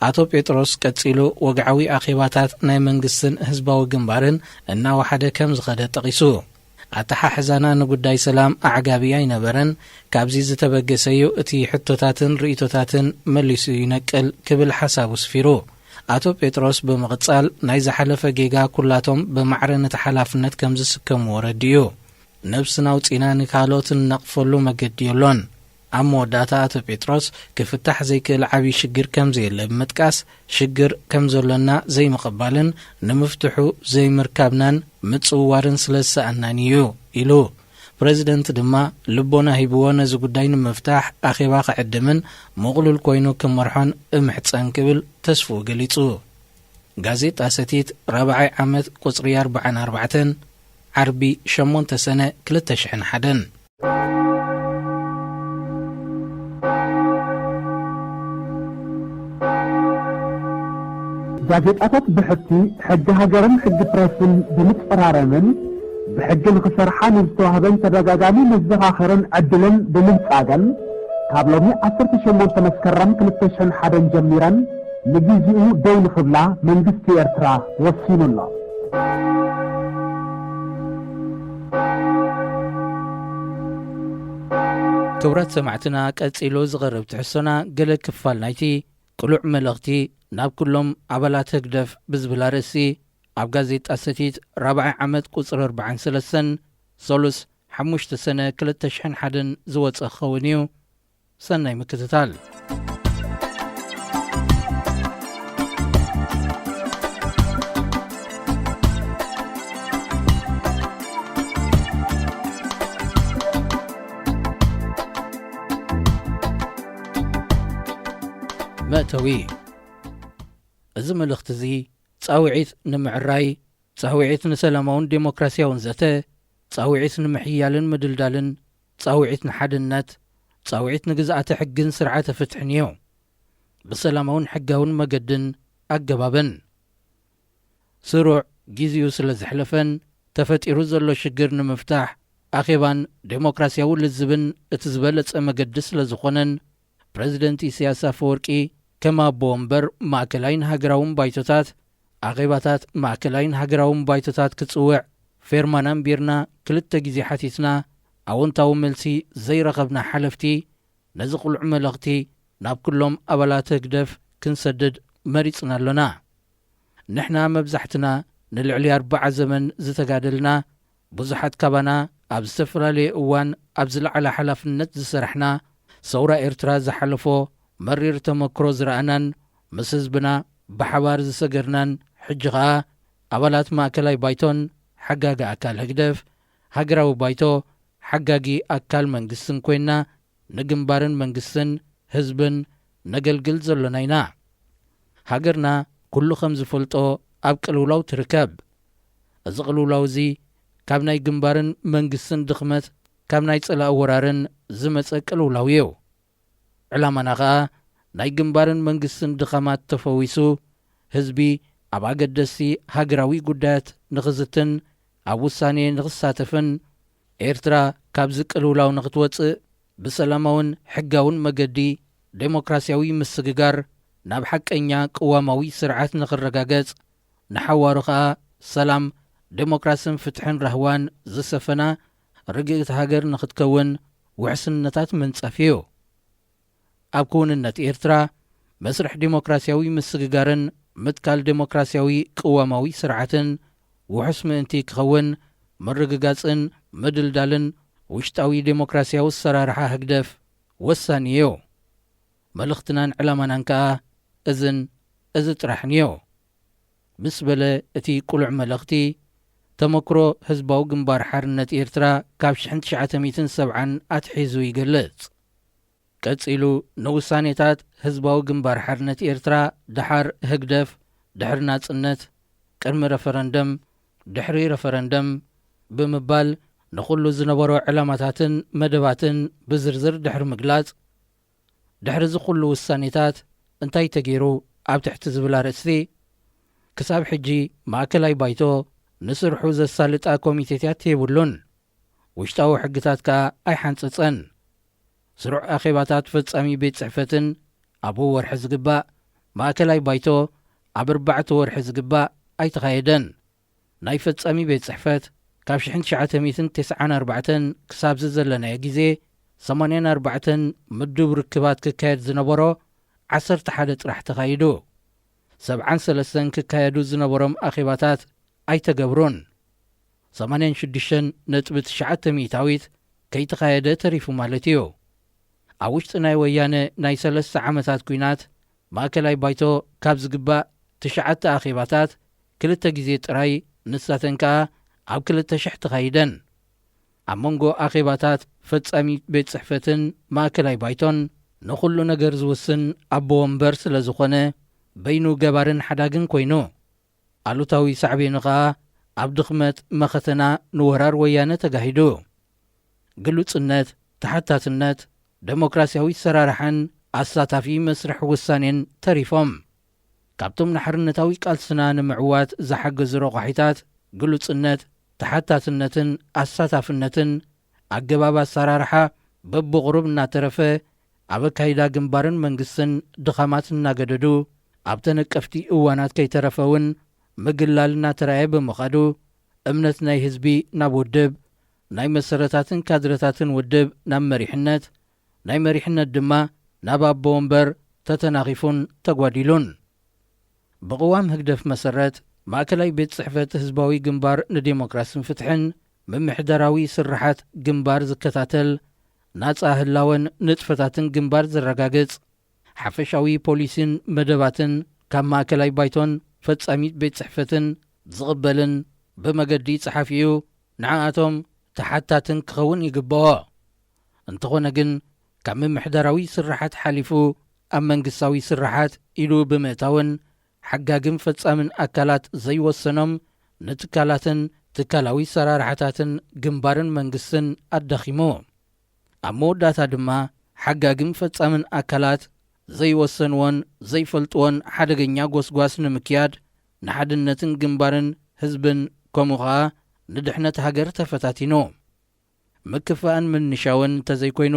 ኣቶ ጴጥሮስ ቀጺሉ፣ ወግዓዊ ኣኼባታት ናይ መንግስትን ህዝባዊ ግንባርን እናወሓደ ከም ዝኸደ ጠቒሱ። ኣተሓሕዛና ንጉዳይ ሰላም ኣዕጋቢ ኣይነበረን። ካብዚ ዝተበገሰ እዩ እቲ ሕቶታትን ርእይቶታትን መሊሱ ይነቅል ክብል ሓሳቡ ስፊሩ። ኣቶ ጴጥሮስ ብምቕጻል፣ ናይ ዝሓለፈ ጌጋ ኩላቶም ብማዕረ ነቲ ሓላፍነት ከም ዝስከምዎ ረዲኡ። ነብስና ኣውጺና ንካልኦት እንነቕፈሉ መገዲ የሎን። ኣብ መወዳእታ ኣቶ ጴጥሮስ፣ ክፍታሕ ዘይክእል ዓብዪ ሽግር ከም ዘየለ ብምጥቃስ፣ ሽግር ከም ዘሎና ዘይምቕባልን ንምፍትሑ ዘይምርካብናን ምጽውዋርን ስለ ዝሰኣናን እዩ ኢሉ። ፕረዚደንት ድማ ልቦና ሂብዎ ነዚ ጉዳይ ንምፍታሕ ኣኼባ ክዕድምን ምቕሉል ኮይኑ ክመርሖን እምሕጸን ክብል ተስፍኡ ገሊጹ። ጋዜጣ ሰቲት ራብዓይ ዓመት ቁጽሪ ኣርባዓን ኣርባዕተን፣ ዓርቢ ሸሞንተ ሰነ ክልተ ሽሕን ሓደን። ጋዜጣታት ብሕቲ ሕጊ ሃገርን ሕጊ ፕረስን ብምጽራረምን ብሕጊ ንኽሰርሓ ንዝተዋህበን ተደጋጋሚ መዘኻኸርን ዕድልን ብምንጻገን ካብ ሎሚ ዓሰርተ ሸሞንተ መስከረም ክልተ ሽሕን ሓደን ጀሚረን ንግዜኡ ደው ንኽብላ መንግስቲ ኤርትራ ወሲኑ ኣሎ። ክቡራት ሰማዕትና፣ ቀጺሉ ዝቐርብ ትሕዝቶና ገለ ክፋል ናይቲ ቅሉዕ መልእኽቲ ናብ ኩሎም ኣባላት ህግደፍ ብዝብል ኣርእስቲ ኣብ ጋዜጣ ሰቲት ራብዓይ ዓመት ቁጽሪ ኣርባዓን ሰለስተን ሰሉስ ሓሙሽተ ሰነ ክልተ ሽሕን ሓደን ዝወጸ ክኸውን እዩ። ሰናይ ምክትታል። መእተዊ። እዚ መልእኽቲ እዚ ጻውዒት ንምዕራይ፣ ጻውዒት ንሰላማውን ዴሞክራሲያውን ዘተ፣ ጻውዒት ንምሕያልን ምድልዳልን፣ ጻውዒት ንሓድነት፣ ጻውዒት ንግዝኣተ ሕግን ስርዓተ ፍትሕን እዩ። ብሰላማውን ሕጋውን መገድን ኣገባብን። ስሩዕ ግዜኡ ስለ ዘሕለፈን ተፈጢሩ ዘሎ ሽግር ንምፍታሕ ኣኼባን ዴሞክራሲያዊ ልዝብን እቲ ዝበለጸ መገዲ ስለ ዝኾነን፣ ፕረዚደንት ኢሳያስ ኣፈወርቂ ከም ኣቦ ወንበር ማእከላይን ሃገራውን ባይቶታት፣ ኣኼባታት ማእከላይን ሃገራውን ባይቶታት ክጽውዕ ፌርማና ኣንቢርና ክልተ ግዜ ሓቲትና፣ ኣወንታዊ መልሲ ዘይረኸብና ሓለፍቲ፣ ነዚ ቅሉዕ መልእኽቲ ናብ ኩሎም ኣባላት ህግደፍ ክንሰድድ መሪጽና ኣሎና። ንሕና መብዛሕትና ንልዕሊ ኣርብዓ ዘመን ዝተጋደልና፣ ብዙሓት ካባና ኣብ ዝተፈላለየ እዋን ኣብ ዝለዓለ ሓላፍነት ዝሰራሕና፣ ሰውራ ኤርትራ ዝሓለፎ መሪር ተመክሮ ዝረኣናን ምስ ህዝብና ብሓባር ዝሰገርናን፣ ሕጂ ኸኣ ኣባላት ማእከላይ ባይቶን ሓጋጊ ኣካል ህግደፍ፣ ሃገራዊ ባይቶ፣ ሓጋጊ ኣካል መንግስትን ኮይንና፣ ንግንባርን መንግስትን ህዝብን ነገልግል ዘሎና ኢና። ሃገርና ኩሉ ከም ዝፈልጦ ኣብ ቅልውላው ትርከብ። እዚ ቅልውላው እዚ ካብ ናይ ግንባርን መንግስትን ድኽመት፣ ካብ ናይ ጸላኢ ወራርን ዝመጸ ቅልውላው እዩ። ዕላማና ኸኣ ናይ ግንባርን መንግስትን ድኻማት ተፈዊሱ፣ ህዝቢ ኣብ ኣገደስቲ ሃገራዊ ጉዳያት ንኽዝትን ኣብ ውሳኔ ንኽሳተፍን፣ ኤርትራ ካብዚ ቅልውላው ንኽትወጽእ ብሰላማውን ሕጋውን መገዲ ዴሞክራሲያዊ ምስግጋር ናብ ሓቀኛ ቅዋማዊ ስርዓት ንኽረጋገጽ፣ ንሓዋሩ ኸኣ ሰላም፣ ዴሞክራስን ፍትሕን ራህዋን ዝሰፈና ርግእቲ ሃገር ንኽትከውን ውሕስነታት ምንጻፍ እዩ። ኣብ ክውንነት ኤርትራ፣ መስርሕ ዴሞክራሲያዊ ምስግጋርን ምትካል ዴሞክራሲያዊ ቅዋማዊ ስርዓትን ውሑስ ምእንቲ ክኸውን፣ ምርግጋጽን ምድልዳልን ውሽጣዊ ዴሞክራሲያዊ ኣሰራርሓ ህግደፍ ወሳኒ እዩ። መልእኽትናን ዕላማናን ከኣ እዝን እዚ ጥራሕን እዩ። ምስ በለ እቲ ቅሉዕ መልእኽቲ፣ ተመክሮ ህዝባዊ ግንባር ሓርነት ኤርትራ ካብ ሽሕን ትሽዓተ ሚእትን ሰብዓን ኣትሒዙ ይገልጽ። ቀጺሉ፣ ንውሳኔታት ህዝባዊ ግንባር ሓርነት ኤርትራ፣ ደሓር ህግደፍ፣ ድሕሪ ናጽነት፣ ቅድሚ ረፈረንደም፣ ድሕሪ ረፈረንደም ብምባል፣ ንኹሉ ዝነበሮ ዕላማታትን መደባትን ብዝርዝር ድሕሪ ምግላጽ፣ ድሕሪ እዚ ኩሉ ውሳኔታት እንታይ ተገይሩ ኣብ ትሕቲ ዝብል ኣርእስቲ፣ ክሳብ ሕጂ ማእከላይ ባይቶ ንስርሑ ዘሳልጣ ኮሚቴታት የብሉን። ውሽጣዊ ሕግታት ከኣ ኣይሓንጸጸን። ስሩዕ ኣኼባታት ፈጻሚ ቤት ጽሕፈትን ኣብ ወርሒ ዝግባእ፣ ማእከላይ ባይቶ ኣብ ኣርባዕተ ወርሒ ዝግባእ ኣይተኻየደን። ናይ ፈጻሚ ቤት ጽሕፈት ካብ ሽሕን ትሽዓተ ሚእትን ተስዓን ኣርባዕተን ክሳብ ዝዘለናዮ ግዜ፣ ሰማንያን ኣርባዕተን ምዱብ ርክባት ክካየድ ዝነበሮ ዓሰርተ ሓደ ጥራሕ ተኻይዱ። ሰብዓን ሰለስተን ክካየዱ ዝነበሮም ኣኼባታት ኣይተገብሩን። ሰማንያን ሽዱሽተን ነጥቢ ትሽዓተ ሚእታዊት ከይተኻየደ ተሪፉ ማለት እዩ። ኣብ ውሽጢ ናይ ወያነ ናይ ሰለስተ ዓመታት ኲናት፣ ማእከላይ ባይቶ ካብ ዝግባእ ትሽዓተ ኣኼባታት ክልተ ግዜ ጥራይ፣ ንሳተን ከኣ ኣብ ክልተ ሽሕ ተኻይደን። ኣብ መንጎ ኣኼባታት ፈጻሚ ቤት ጽሕፈትን ማእከላይ ባይቶን ንኹሉ ነገር ዝውስን ኣቦ ወንበር ስለ ዝኾነ፣ በይኑ ገባርን ሓዳግን ኮይኑ፣ ኣሉታዊ ሳዕቤኑ ኸኣ ኣብ ድኽመት መኸተና ንወራር ወያነ ተጋሂዱ። ግሉጽነት፣ ተሓታትነት፣ ደሞክራሲያዊ ኣሰራርሓን ኣሳታፊ መስርሕ ውሳኔን ተሪፎም። ካብቶም ንሓርነታዊ ቃልስና ንምዕዋት ዝሓገዙ ረቋሒታት፣ ግሉጽነት፣ ተሓታትነትን ኣሳታፍነትን፣ ኣገባብ ኣሰራርሓ በብቑሩብ እናተረፈ፣ ኣብ ኣካይዳ ግንባርን መንግስትን ድኻማት እናገደዱ፣ ኣብ ተነቀፍቲ እዋናት ከይተረፈ እውን ምግላል እናተራእየ ብምኻዱ፣ እምነት ናይ ህዝቢ ናብ ውድብ፣ ናይ መሰረታትን ካድረታትን ውድብ ናብ መሪሕነት፣ ናይ መሪሕነት ድማ ናብ ኣቦ ወንበር ተተናኺፉን ተጓዲሉን። ብቅዋም ህግደፍ መሰረት፣ ማእከላይ ቤት ጽሕፈት ህዝባዊ ግንባር ንዴሞክራስን ፍትሕን፣ ምምሕዳራዊ ስርሓት ግንባር ዝከታተል፣ ናጻ ህላወን ንጥፈታትን ግንባር ዘረጋግጽ፣ ሓፈሻዊ ፖሊሲን መደባትን ካብ ማእከላይ ባይቶን ፈጻሚት ቤት ጽሕፈትን ዝቕበልን ብመገዲ ጸሓፊኡ ንዓኣቶም ተሓታትን ክኸውን ይግብኦ። እንተኾነ ግን፣ ካብ ምምሕዳራዊ ስርሓት ሓሊፉ ኣብ መንግስታዊ ስርሓት ኢዱ ብምእታውን ሓጋግን ፈጻምን ኣካላት ዘይወሰኖም ንትካላትን ትካላዊ ሰራርሓታትን ግንባርን መንግስትን ኣዳኺሙ። ኣብ መወዳእታ ድማ ሓጋግን ፈጻምን ኣካላት ዘይወሰንዎን ዘይፈልጥዎን ሓደገኛ ጎስጓስ ንምክያድ ንሓድነትን ግንባርን ህዝብን ከምኡ ኸኣ ንድሕነት ሃገር ተፈታቲኑ። ምክፋእን ምንሻውን እንተዘይኮይኑ፣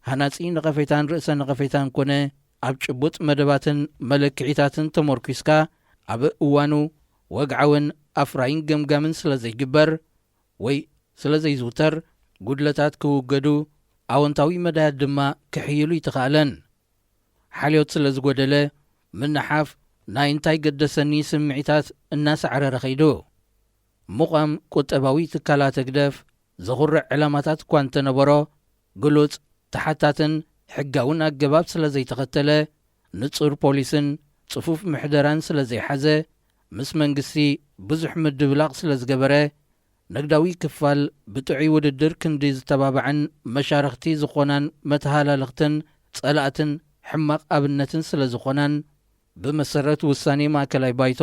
ሃናጺ ነቐፌታን ርእሰ ነቐፌታን ኮነ ኣብ ጭቡጥ መደባትን መለክዒታትን ተመርኲስካ ኣብ እዋኑ ወግዓውን ኣፍራይን ገምጋምን ስለ ዘይግበር ወይ ስለ ዘይዝውተር፣ ጉድለታት ክውገዱ፣ ኣወንታዊ መዳያት ድማ ክሕይሉ ይተኻእለን። ሓልዮት ስለ ዝጎደለ፣ ምንሓፍ ናይ እንታይ ገደሰኒ ስምዒታት እናሳዕረረ ኸይዱ። ምቋም ቁጠባዊ ትካላት ህግደፍ ዘኹርዕ ዕላማታት እኳ እንተነበሮ፣ ግሉጽ፣ ተሓታትን ሕጋውን ኣገባብ ስለ ዘይተኸተለ፣ ንጹር ፖሊስን ጽፉፍ ምሕደራን ስለ ዘይሓዘ፣ ምስ መንግስቲ ብዙሕ ምድብላቕ ስለ ዝገበረ፣ ንግዳዊ ክፋል ብጥዑይ ውድድር ክንዲ ዝተባባዕን መሻርኽቲ ዝኾናን መተሃላልኽትን ጸላእትን ሕማቕ ኣብነትን ስለ ዝኾናን፣ ብመሰረት ውሳኔ ማእከላይ ባይቶ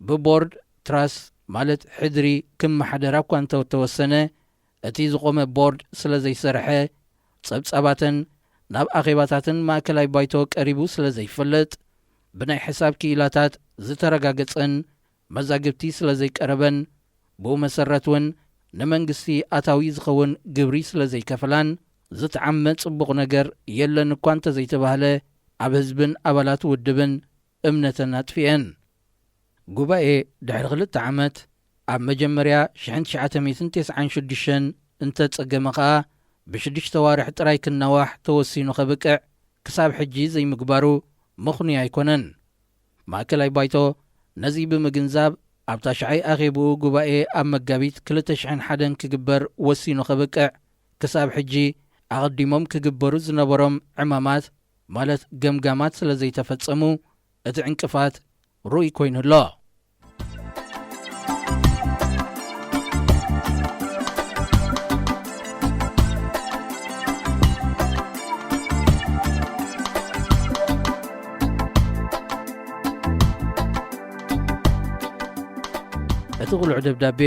ብቦርድ ትራስ ማለት ሕድሪ ክመሓደራ እኳ እንተተወሰነ፣ እቲ ዝቖመ ቦርድ ስለ ዘይሰርሐ፣ ጸብጻባተን ናብ ኣኼባታትን ማእከላይ ባይቶ ቀሪቡ ስለ ዘይፈልጥ፣ ብናይ ሕሳብ ክኢላታት ዝተረጋገጸን መዛግብቲ ስለ ዘይቀረበን፣ ብኡ መሰረት እውን ንመንግስቲ ኣታዊ ዝኸውን ግብሪ ስለ ዘይከፈላን፣ ዝጠዓመ ጽቡቕ ነገር የለን እኳ እንተዘይተባህለ፣ ኣብ ህዝብን ኣባላት ውድብን እምነተን ኣጥፊኤን። ጉባኤ ድሕሪ ክልተ ዓመት፣ ኣብ መጀመርያ ሽሕን ትሽዓተ ሚእትን ተስዓን ሽዱሽተን እንተጸገመ ኸኣ፣ ብሽዱሽተ ዋርሕ ጥራይ ክናዋሕ ተወሲኑ ከብቅዕ፣ ክሳብ ሕጂ ዘይምግባሩ ምኽኑይ ኣይኮነን። ማእከላይ ባይቶ ነዚ ብምግንዛብ፣ ኣብ ታሽዓይ ኣኼብኡ ጉባኤ ኣብ መጋቢት ክልተ ሽሕን ሓደን ክግበር ወሲኑ ከብቅዕ፣ ክሳብ ሕጂ ኣቐዲሞም ክግበሩ ዝነበሮም ዕማማት፣ ማለት ገምጋማት ስለ ዘይተፈጸሙ፣ እቲ ዕንቅፋት ርኡይ ኮይኑ ኣሎ። እቲ ቅሉዕ ደብዳቤ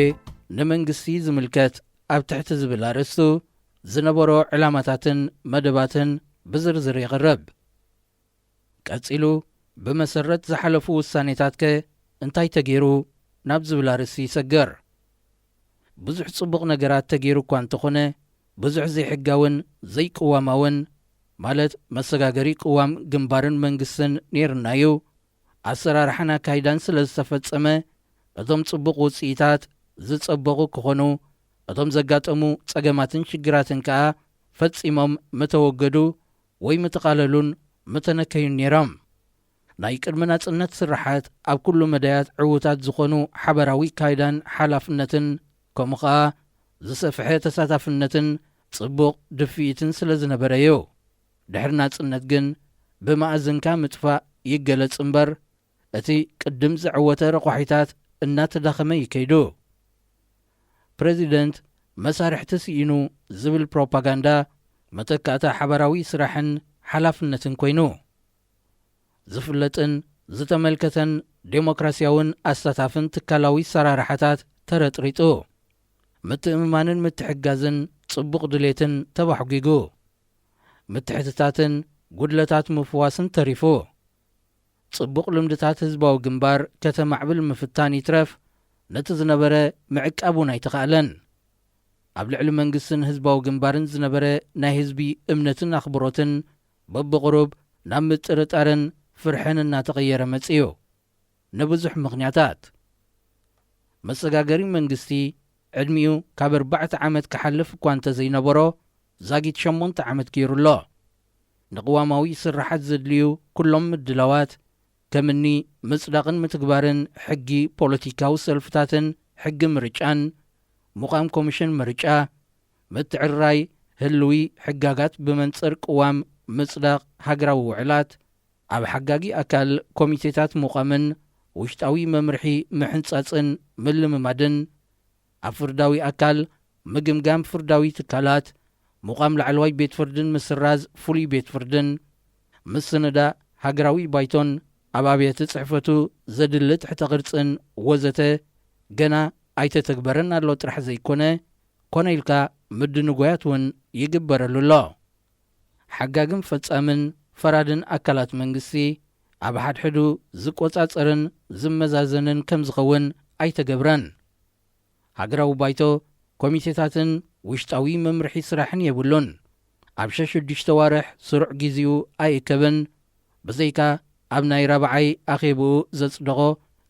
ንመንግስቲ ዝምልከት ኣብ ትሕቲ ዝብል ኣርእስቱ ዝነበሮ ዕላማታትን መደባትን ብዝርዝር የቕርብ። ቀጺሉ፣ ብመሰረት ዝሓለፉ ውሳኔታትከ እንታይ ተገይሩ ናብ ዝብል ኣርእስቲ ይሰግር። ብዙሕ ጽቡቕ ነገራት ተገይሩ እኳ እንተኾነ፣ ብዙሕ ዘይሕጋውን ዘይቅዋማውን፣ ማለት መሰጋገሪ ቅዋም ግንባርን መንግስትን ነይርናዩ፣ ኣሰራርሓን ኣካይዳን ስለ ዝተፈጸመ፣ እቶም ጽቡቕ ውጽኢታት ዝጸበቑ ክኾኑ፣ እቶም ዘጋጠሙ ጸገማትን ሽግራትን ከኣ ፈጺሞም ምተወገዱ ወይ ምተቓለሉን ምተነከዩን ነይሮም። ናይ ቅድሚ ናጽነት ስራሓት ኣብ ኩሉ መዳያት ዕዉታት ዝኾኑ ሓበራዊ ካይዳን ሓላፍነትን፣ ከምኡ ኸኣ ዝሰፍሐ ተሳታፍነትን ጽቡቕ ድፍኢትን ስለ ዝነበረ እዩ። ድሕሪ ናጽነት ግን ብመኣዝንካ ምጥፋእ ይገለጽ እምበር፣ እቲ ቅድም ዘዕወተ ረቋሒታት እናተዳኸመ እዩ ከይዱ። ፕረዚደንት መሳርሕቲ ስኢኑ ዝብል ፕሮፓጋንዳ መተካእታ ሓበራዊ ስራሕን ሓላፍነትን ኮይኑ፣ ዝፍለጥን ዝተመልከተን ዴሞክራሲያውን ኣሳታፍን ትካላዊ ኣሰራርሓታት ተረጥሪጡ። ምትእምማንን ምትሕጋዝን ጽቡቕ ድሌትን ተባሕጒጉ። ምትሕትታትን ጉድለታት ምፍዋስን ተሪፉ። ጽቡቕ ልምድታት ህዝባዊ ግንባር ከተማዕብል ምፍታን ይትረፍ፣ ነቲ ዝነበረ ምዕቃብ እውን ኣይተኻእለን። ኣብ ልዕሊ መንግስትን ህዝባዊ ግንባርን ዝነበረ ናይ ህዝቢ እምነትን ኣኽብሮትን በብቕሩብ ናብ ምጥርጣርን ፍርሕን እናተቐየረ መጺኡ። ንብዙሕ ምኽንያታት። መሰጋገሪ መንግስቲ ዕድሚኡ ካብ ኣርባዕተ ዓመት ክሓልፍ እኳ እንተዘይነበሮ፣ ዛጊት ሸሞንተ ዓመት ገይሩ ኣሎ። ንቅዋማዊ ስራሓት ዘድልዩ ኩሎም ምድላዋት፣ ከምኒ ምጽዳቕን ምትግባርን ሕጊ ፖለቲካዊ ሰልፍታትን ሕጊ ምርጫን፣ ምቋም ኮሚሽን ምርጫ፣ ምትዕርራይ ህልዊ ሕጋጋት ብመንጽር ቅዋም ምጽዳቕ ሃገራዊ ውዕላት፣ ኣብ ሓጋጊ ኣካል ኮሚቴታት ምቋምን ውሽጣዊ መምርሒ ምሕንጻጽን ምልምማድን፣ ኣብ ፍርዳዊ ኣካል ምግምጋም ፍርዳዊ ትካላት፣ ምቋም ላዕለዋይ ቤት ፍርድን ምስራዝ ፍሉይ ቤት ፍርድን፣ ምስንዳእ ሃገራዊ ባይቶን ኣብ ኣብያተ ጽሕፈቱ ዘድሊ ትሕተ ቅርጽን ወዘተ ገና ኣይተተግበረን ኣሎ ጥራሕ ዘይኮነ፣ ኮነ ኢልካ ምድንጓያት እውን ይግበረሉ ኣሎ። ሓጋግን ፈጻምን ፈራድን ኣካላት መንግስቲ ኣብ ሓድሕዱ ዝቆጻጸርን ዝመዛዘንን ከም ዝኸውን ኣይተገብረን። ሃገራዊ ባይቶ ኮሚቴታትን ውሽጣዊ መምርሒ ስራሕን የብሉን። ኣብ ሸሽዱሽተ ዋርሕ ስሩዕ ግዜኡ ኣይእከብን። ብዘይካ ኣብ ናይ ራብዓይ ኣኼብኡ ዘጽደቖ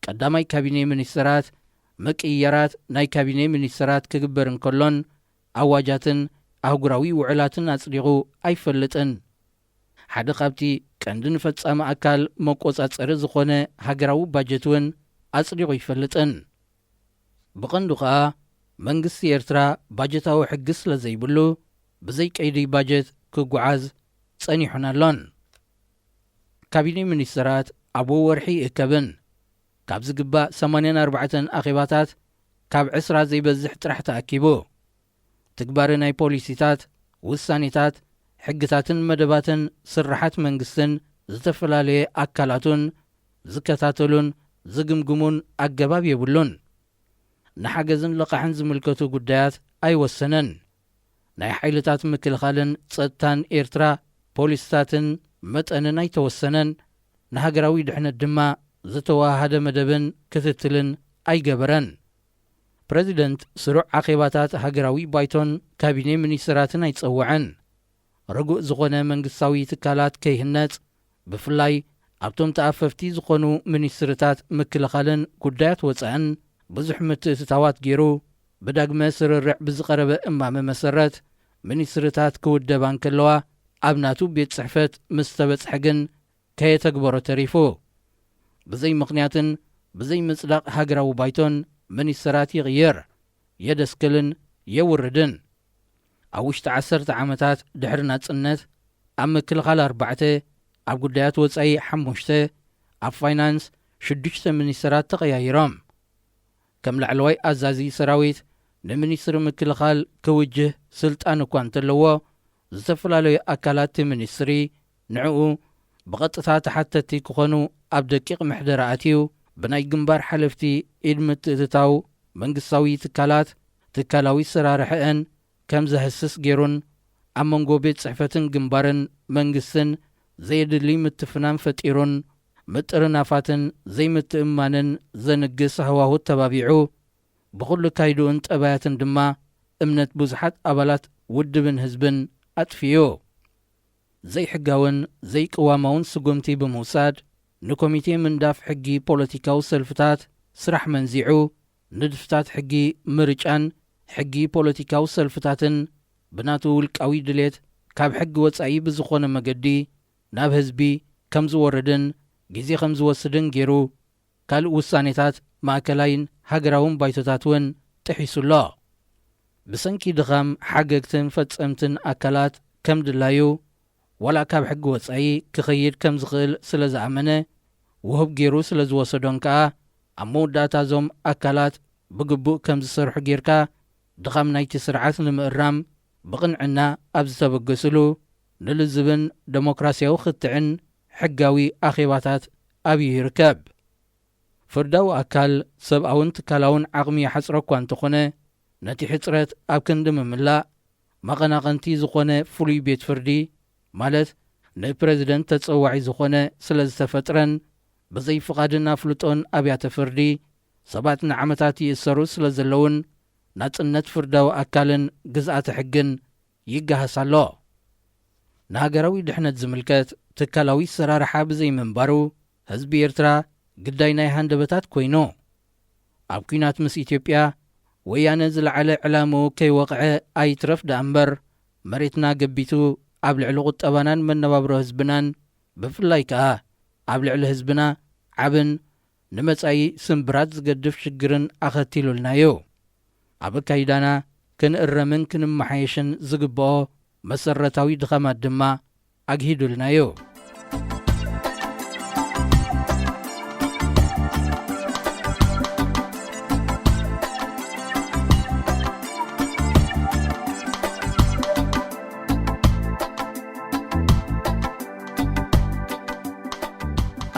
ቀዳማይ ካቢኔ ሚኒስተራት፣ ምቅይያራት ናይ ካቢኔ ሚኒስተራት ክግበር እንከሎን ኣዋጃትን ኣህጉራዊ ውዕላትን ኣጽዲቑ ኣይፈልጥን። ሓደ ካብቲ ቀንዲ ንፈጻሚ ኣካል መቆጻጸሪ ዝኾነ ሃገራዊ ባጀት እውን ኣጽዲቑ ኣይፈልጥን። ብቐንዱ ከኣ መንግስቲ ኤርትራ ባጀታዊ ሕጊ ስለ ዘይብሉ፣ ብዘይ ቀይዲ ባጀት ክጓዓዝ ጸኒሑን ኣሎን። ካቢኔ ሚኒስተራት ኣብ ወርሒ ይእከብን፣ ካብ ዝግባእ ሰማንያን ኣርባዕተን ኣኼባታት ካብ ዕስራ ዘይበዝሕ ጥራሕ ተኣኪቡ። ትግባረ ናይ ፖሊሲታት፣ ውሳኔታት፣ ሕግታትን መደባትን ስርሓት መንግስትን ዝተፈላለየ ኣካላቱን ዝከታተሉን ዝግምግሙን ኣገባብ የብሉን። ንሓገዝን ልቓሕን ዝምልከቱ ጉዳያት ኣይወሰነን። ናይ ሓይልታት ምክልኻልን ጸጥታን ኤርትራ ፖሊስታትን መጠንን ኣይተወሰነን። ንሃገራዊ ድሕነት ድማ ዝተወሃሃደ መደብን ክትትልን ኣይገበረን። ፕረዚደንት ስሩዕ ኣኼባታት ሃገራዊ ባይቶን ካቢኔ ሚኒስትራትን ኣይጸውዐን። ርጉእ ዝኾነ መንግስታዊ ትካላት ከይህነጽ፣ ብፍላይ ኣብቶም ተኣፈፍቲ ዝኾኑ ሚኒስትርታት ምክልኻልን ጉዳያት ወጻእን ብዙሕ ምትእትታዋት ገይሩ፣ ብዳግመ ስርርዕ ብዝቐረበ እማመ መሰረት ሚኒስትርታት ክውደባ እንከለዋ፣ ኣብ ናቱ ቤት ጽሕፈት ምስ ተበጽሐ ግን ከየተግበሮ ተሪፉ። ብዘይ ምኽንያትን ብዘይ ምጽዳቕ ሃገራዊ ባይቶን ሚኒስትራት ይቕይር፣ የደስክልን የውርድን። ኣብ ውሽጢ ዓሰርተ ዓመታት ድሕሪ ናጽነት፣ ኣብ ምክልኻል ኣርባዕተ፣ ኣብ ጉዳያት ወጻኢ ሓሙሽተ፣ ኣብ ፋይናንስ ሽዱሽተ ሚኒስተራት ተቐያይሮም። ከም ላዕለዋይ ኣዛዚ ሰራዊት፣ ንሚኒስትሪ ምክልኻል ክውጅህ ስልጣን እኳ እንተለዎ፣ ዝተፈላለዩ ኣካላት እቲ ሚኒስትሪ ንዕኡ ብቐጥታ ተሓተትቲ ክኾኑ ኣብ ደቂቕ ምሕደራ ኣትዩ፣ ብናይ ግንባር ሓለፍቲ ኢድ ምትእትታው መንግስታዊ ትካላት፣ ትካላዊ ኣሰራርሐአን ከም ዘህስስ ገይሩን፣ ኣብ መንጎ ቤት ጽሕፈትን ግንባርን መንግስትን ዘየድሊ ምትፍናን ፈጢሩን፣ ምጥርናፋትን ዘይምትእምማንን ዘንግስ ሃዋሁ ተባቢዑ፣ ብኹሉ ካይድኡን ጠባያትን ድማ እምነት ብዙሓት ኣባላት ውድብን ህዝብን ኣጥፊኡ። ዘይሕጋውን ዘይቅዋማውን ስጉምቲ ብምውሳድ፣ ንኮሚቴ ምንዳፍ ሕጊ ፖለቲካዊ ሰልፍታት ስራሕ መንዚዑ፣ ንድፍታት ሕጊ ምርጫን ሕጊ ፖለቲካዊ ሰልፍታትን ብናቱ ውልቃዊ ድሌት ካብ ሕጊ ወጻኢ ብዝኾነ መገዲ ናብ ህዝቢ ከም ዝወርድን ግዜ ከም ዝወስድን ገይሩ፣ ካልእ ውሳኔታት ማእከላይን ሃገራውን ባይቶታት እውን ጥሒሱ ኣሎ። ብሰንኪ ድኻም ሓገግትን ፈጸምትን ኣካላት ከም ድላዩ፣ ዋላ ካብ ሕጊ ወጻኢ ክኸይድ ከም ዝኽእል ስለ ዝኣመነ፣ ውሁብ ገይሩ ስለ ዝወሰዶን ከኣ፣ ኣብ መወዳእታ እዞም ኣካላት ብግቡእ ከም ዝሰርሑ ጌርካ፣ ድኻም ናይቲ ስርዓት ንምእራም ብቕንዕና ኣብ ዝተበገስሉ፣ ንልዝብን ደሞክራስያዊ ክትዕን ሕጋዊ ኣኼባታት ኣብዩ ይርከብ። ፍርዳዊ ኣካል ሰብኣውን ትካላውን ዓቕሚ ይሓጽሮ እኳ እንተኾነ፣ ነቲ ሕጽረት ኣብ ክንዲ ምምላእ፣ መቐናቐንቲ ዝኾነ ፍሉይ ቤት ፍርዲ፣ ማለት ንፕረዚደንት ተጸዋዒ ዝኾነ ስለ ዝተፈጥረን፣ ብዘይ ፍቓድን ኣፍልጦን ኣብያተ ፍርዲ ሰባት ንዓመታት ይእሰሩ ስለ ዘለውን፣ ናጽነት ፍርዳዊ ኣካልን ግዝኣተ ሕግን ይገሃስ ኣሎ። ንሃገራዊ ድሕነት ዝምልከት ትካላዊ ኣሰራርሓ ብዘይምንባሩ፣ ህዝቢ ኤርትራ ግዳይ ናይ ሃንደበታት ኮይኑ። ኣብ ኲናት ምስ ኢትዮጵያ፣ ወያነ ዝለዓለ ዕላምኡ ከይወቕዐ ኣይትረፍ ደኣ እምበር፣ መሬትና ገቢቱ ኣብ ልዕሊ ቁጠባናን መነባብሮ ህዝብናን፣ ብፍላይ ከኣ ኣብ ልዕሊ ህዝብና ዓብን ንመጻኢ ስምብራት ዝገድፍ ሽግርን ኣኸቲሉልና እዩ። ኣብ ኣካይዳና ክንእረምን ክንመሓየሽን ዝግብኦ መሰረታዊ ድኻማት ድማ ኣግሂዱልና እዩ።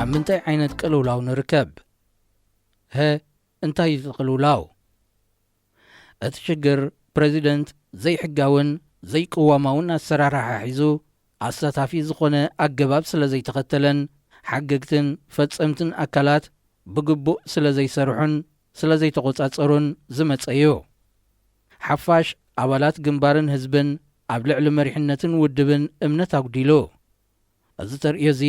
ኣብ ምንታይ ዓይነት ቅልውላው ንርከብ? ሀ፣ እንታይ እዩ እቲ ቅልውላው? እቲ ሽግር ፕረዚደንት ዘይሕጋውን ዘይቅዋማውን ኣሰራርሓ ሒዙ ኣሳታፊ ዝኾነ ኣገባብ ስለ ዘይተኸተለን ሓገግትን ፈጸምትን ኣካላት ብግቡእ ስለ ዘይሰርሑን ስለ ዘይተቖጻጸሩን ዝመጸ እዩ። ሓፋሽ ኣባላት ግንባርን ህዝብን ኣብ ልዕሊ መሪሕነትን ውድብን እምነት ኣጉዲሉ። እዚ ተርእዮ እዚ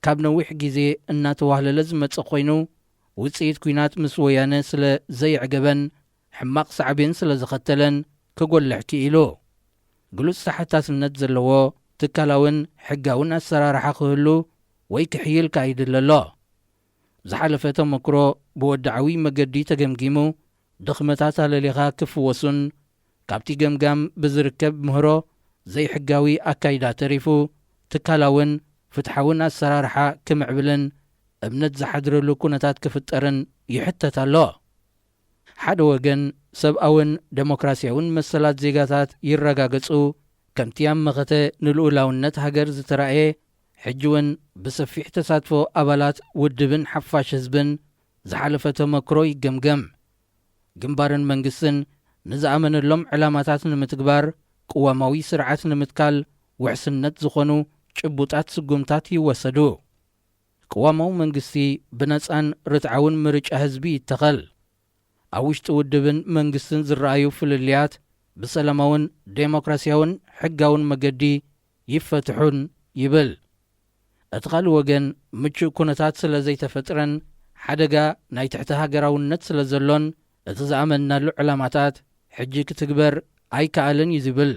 ካብ ነዊሕ ግዜ እናተዋህለለ ዝመጸ ኮይኑ፣ ውጽኢት ኲናት ምስ ወያነ ስለ ዘየዕገበን ሕማቕ ሳዕቤን ስለ ዘኸተለን ክጎልሕ ክኢሉ። ግሉጽ ተሓታትነት ዘለዎ ትካላውን ሕጋውን ኣሰራርሓ ክህሉ ወይ ክሕይል ከኣ ይድለ ኣሎ። ዝሓለፈ ተመክሮ ብወድዓዊ መገዲ ተገምጊሙ፣ ድኽመታት ኣለሊኻ ክፍወሱን፣ ካብቲ ገምጋም ብዝርከብ ምህሮ ዘይሕጋዊ ኣካይዳ ተሪፉ፣ ትካላውን ፍትሓውን ኣሰራርሓ ክምዕብልን እምነት ዝሓድረሉ ኩነታት ክፍጠርን ይሕተት ኣሎ። ሓደ ወገን ሰብኣውን ደሞክራስያውን መሰላት ዜጋታት ይረጋገጹ፣ ከምቲ ኣብ መኸተ ንልኡላውነት ሃገር ዝተራእየ፣ ሕጂ እውን ብሰፊሕ ተሳትፎ ኣባላት ውድብን ሓፋሽ ህዝብን ዝሓለፈ ተመክሮ ይገምገም። ግንባርን መንግስትን ንዝኣመነሎም ዕላማታት ንምትግባር፣ ቅዋማዊ ስርዓት ንምትካል ውሕስነት ዝኾኑ ጭቡጣት ስጉምታት ይወሰዱ። ቅዋማዊ መንግስቲ ብነጻን ርትዓውን ምርጫ ህዝቢ ይተኸል። ኣብ ውሽጢ ውድብን መንግስትን ዝረኣዩ ፍልልያት ብሰላማውን ዴሞክራስያውን ሕጋውን መገዲ ይፈትሑን ይብል። እቲ ካልእ ወገን ምቹእ ኩነታት ስለ ዘይተፈጥረን ሓደጋ ናይ ትሕቲ ሃገራውነት ስለ ዘሎን እቲ ዝኣመንናሉ ዕላማታት ሕጂ ክትግበር ኣይከኣልን እዩ ዝብል።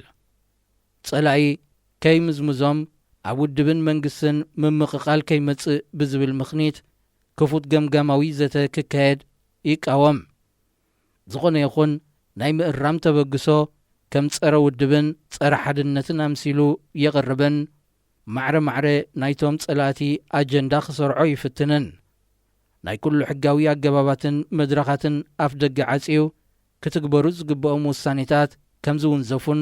ጸላኢ ከይምዝምዞም ኣብ ውድብን መንግስትን ምምቕቓል ከይመጽእ ብዝብል ምኽኒት ክፉት ገምጋማዊ ዘተ ክካየድ ይቃወም። ዝኾነ ይኹን ናይ ምእራም ተበግሶ ከም ጸረ ውድብን ጸረ ሓድነትን ኣምሲሉ የቕርብን ማዕረ ማዕረ ናይቶም ጸላእቲ ኣጀንዳ ክሰርዖ ይፍትንን። ናይ ኩሉ ሕጋዊ ኣገባባትን መድረኻትን ኣፍ ደገ ዓጽዩ ክትግበሩ ዝግብኦም ውሳኔታት ከም ዝውንዘፉን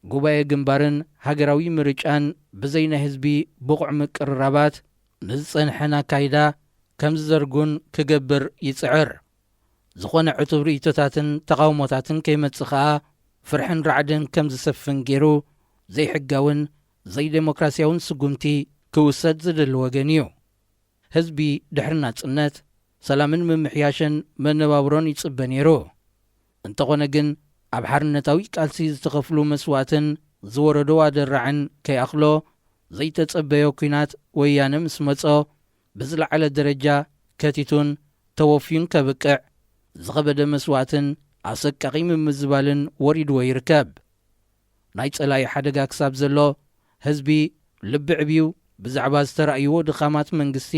ጉባኤ ግንባርን ሃገራዊ ምርጫን ብዘይ ናይ ህዝቢ ብቑዕ ምቅርራባት ንዝጸንሐን ኣካይዳ ከም ዝዘርጉን ክገብር ይጽዕር። ዝኾነ ዕቱብ ርእይቶታትን ተቓውሞታትን ከይመጽእ ኸኣ ፍርሕን ራዕድን ከም ዝሰፍን ገይሩ ዘይሕጋውን ዘይዴሞክራስያውን ስጉምቲ ክውሰድ ዝደሊ ወገን እዩ። ህዝቢ ድሕሪ ናጽነት ሰላምን ምምሕያሽን መነባብሮን ይጽበ ነይሩ። እንተኾነ ግን ኣብ ሓርነታዊ ቃልሲ ዝተኸፍሉ መስዋእትን ዝወረዶ ኣደራዕን ከይኣኽሎ ዘይተጸበዮ ኲናት ወያነ ምስ መጾ ብዝለዓለ ደረጃ ከቲቱን ተወፍዩን ከብቅዕ ዝኸበደ መስዋእትን ኣሰቃቒ ምምዝባልን ወሪድዎ ይርከብ። ናይ ጸላኢ ሓደጋ ክሳብ ዘሎ ህዝቢ ልቢ ዕብዩ ብዛዕባ ዝተራእይዎ ድኻማት መንግስቲ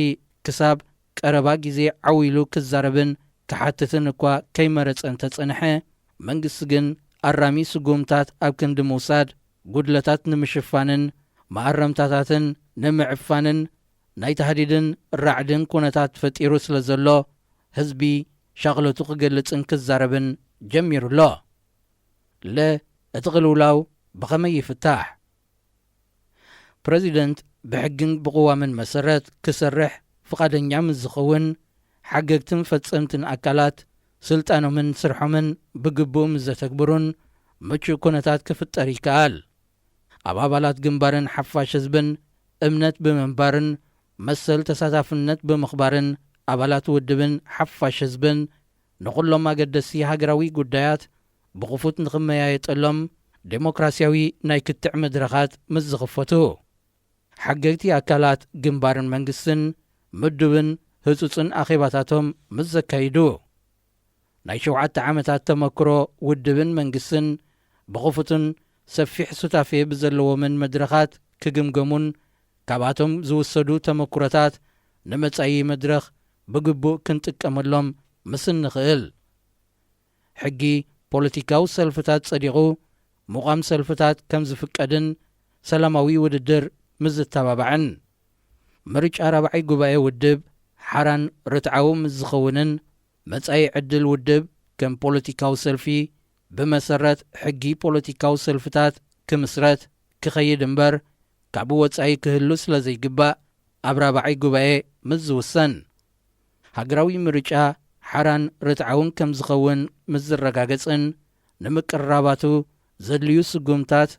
ክሳብ ቀረባ ግዜ ዓው ኢሉ ክዛረብን ክሓትትን እኳ ከይመረጸ እንተጸንሐ፣ መንግስቲ ግን ኣራሚ ስጉምታት ኣብ ክንዲ ምውሳድ ጉድለታት ንምሽፋንን መኣረምታታትን ንምዕፋንን ናይ ታህዲድን ራዕድን ኩነታት ፈጢሩ ስለ ዘሎ ህዝቢ ሻቕለቱ ክገልጽን ክዛረብን ጀሚሩ ኣሎ። ለ እቲ ቅልውላው ብኸመይ ይፍታሕ? ፕረዚደንት ብሕግን ብቕዋምን መሰረት ክሰርሕ ፍቓደኛ ምስ ዝኸውን፣ ሓገግትን ፈጸምትን ኣካላት ስልጣኖምን ስርሖምን ብግቡእ ምስ ዘተግብሩን ምቹእ ኩነታት ክፍጠር ይከኣል። ኣብ ኣባላት ግንባርን ሓፋሽ ህዝብን እምነት ብምንባርን መሰል ተሳታፍነት ብምኽባርን ኣባላት ውድብን ሓፋሽ ህዝብን ንኹሎም ኣገደስቲ ሃገራዊ ጉዳያት ብኽፉት ንኽመያየጠሎም ዴሞክራሲያዊ ናይ ክትዕ መድረኻት ምስ ዝኽፈቱ፣ ሓገግቲ ኣካላት ግንባርን መንግስትን ምዱብን ህጹጽን ኣኼባታቶም ምስ ዘካይዱ፣ ናይ ሸውዓተ ዓመታት ተመክሮ ውድብን መንግስትን ብኽፉትን ሰፊሕ ሱታፌ ብዘለዎምን መድረኻት ክግምገሙን ካብኣቶም ዝውሰዱ ተመክሮታት ንመጻኢ መድረኽ ብግቡእ ክንጥቀመሎም ምስ እንኽእል፣ ሕጊ ፖለቲካዊ ሰልፍታት ጸዲቑ፣ ምቋም ሰልፍታት ከም ዝፍቀድን ሰላማዊ ውድድር ምስ ዝተባባዕን፣ ምርጫ ራብዓይ ጉባኤ ውድብ ሓራን ርትዓዊ ምስ ዝኸውንን፣ መጻኢ ዕድል ውድብ ከም ፖለቲካዊ ሰልፊ ብመሰረት ሕጊ ፖለቲካዊ ሰልፍታት ክምስረት ክኸይድ እምበር፣ ካብኡ ወጻኢ ክህሉ ስለ ዘይግባእ፣ ኣብ ራብዓይ ጉባኤ ምስ ዝውሰን፣ ሃገራዊ ምርጫ ሓራን ርትዓውን ከም ዝኸውን ምስ ዝረጋገጽን፣ ንምቅርራባቱ ዘድልዩ ስጉምታት፣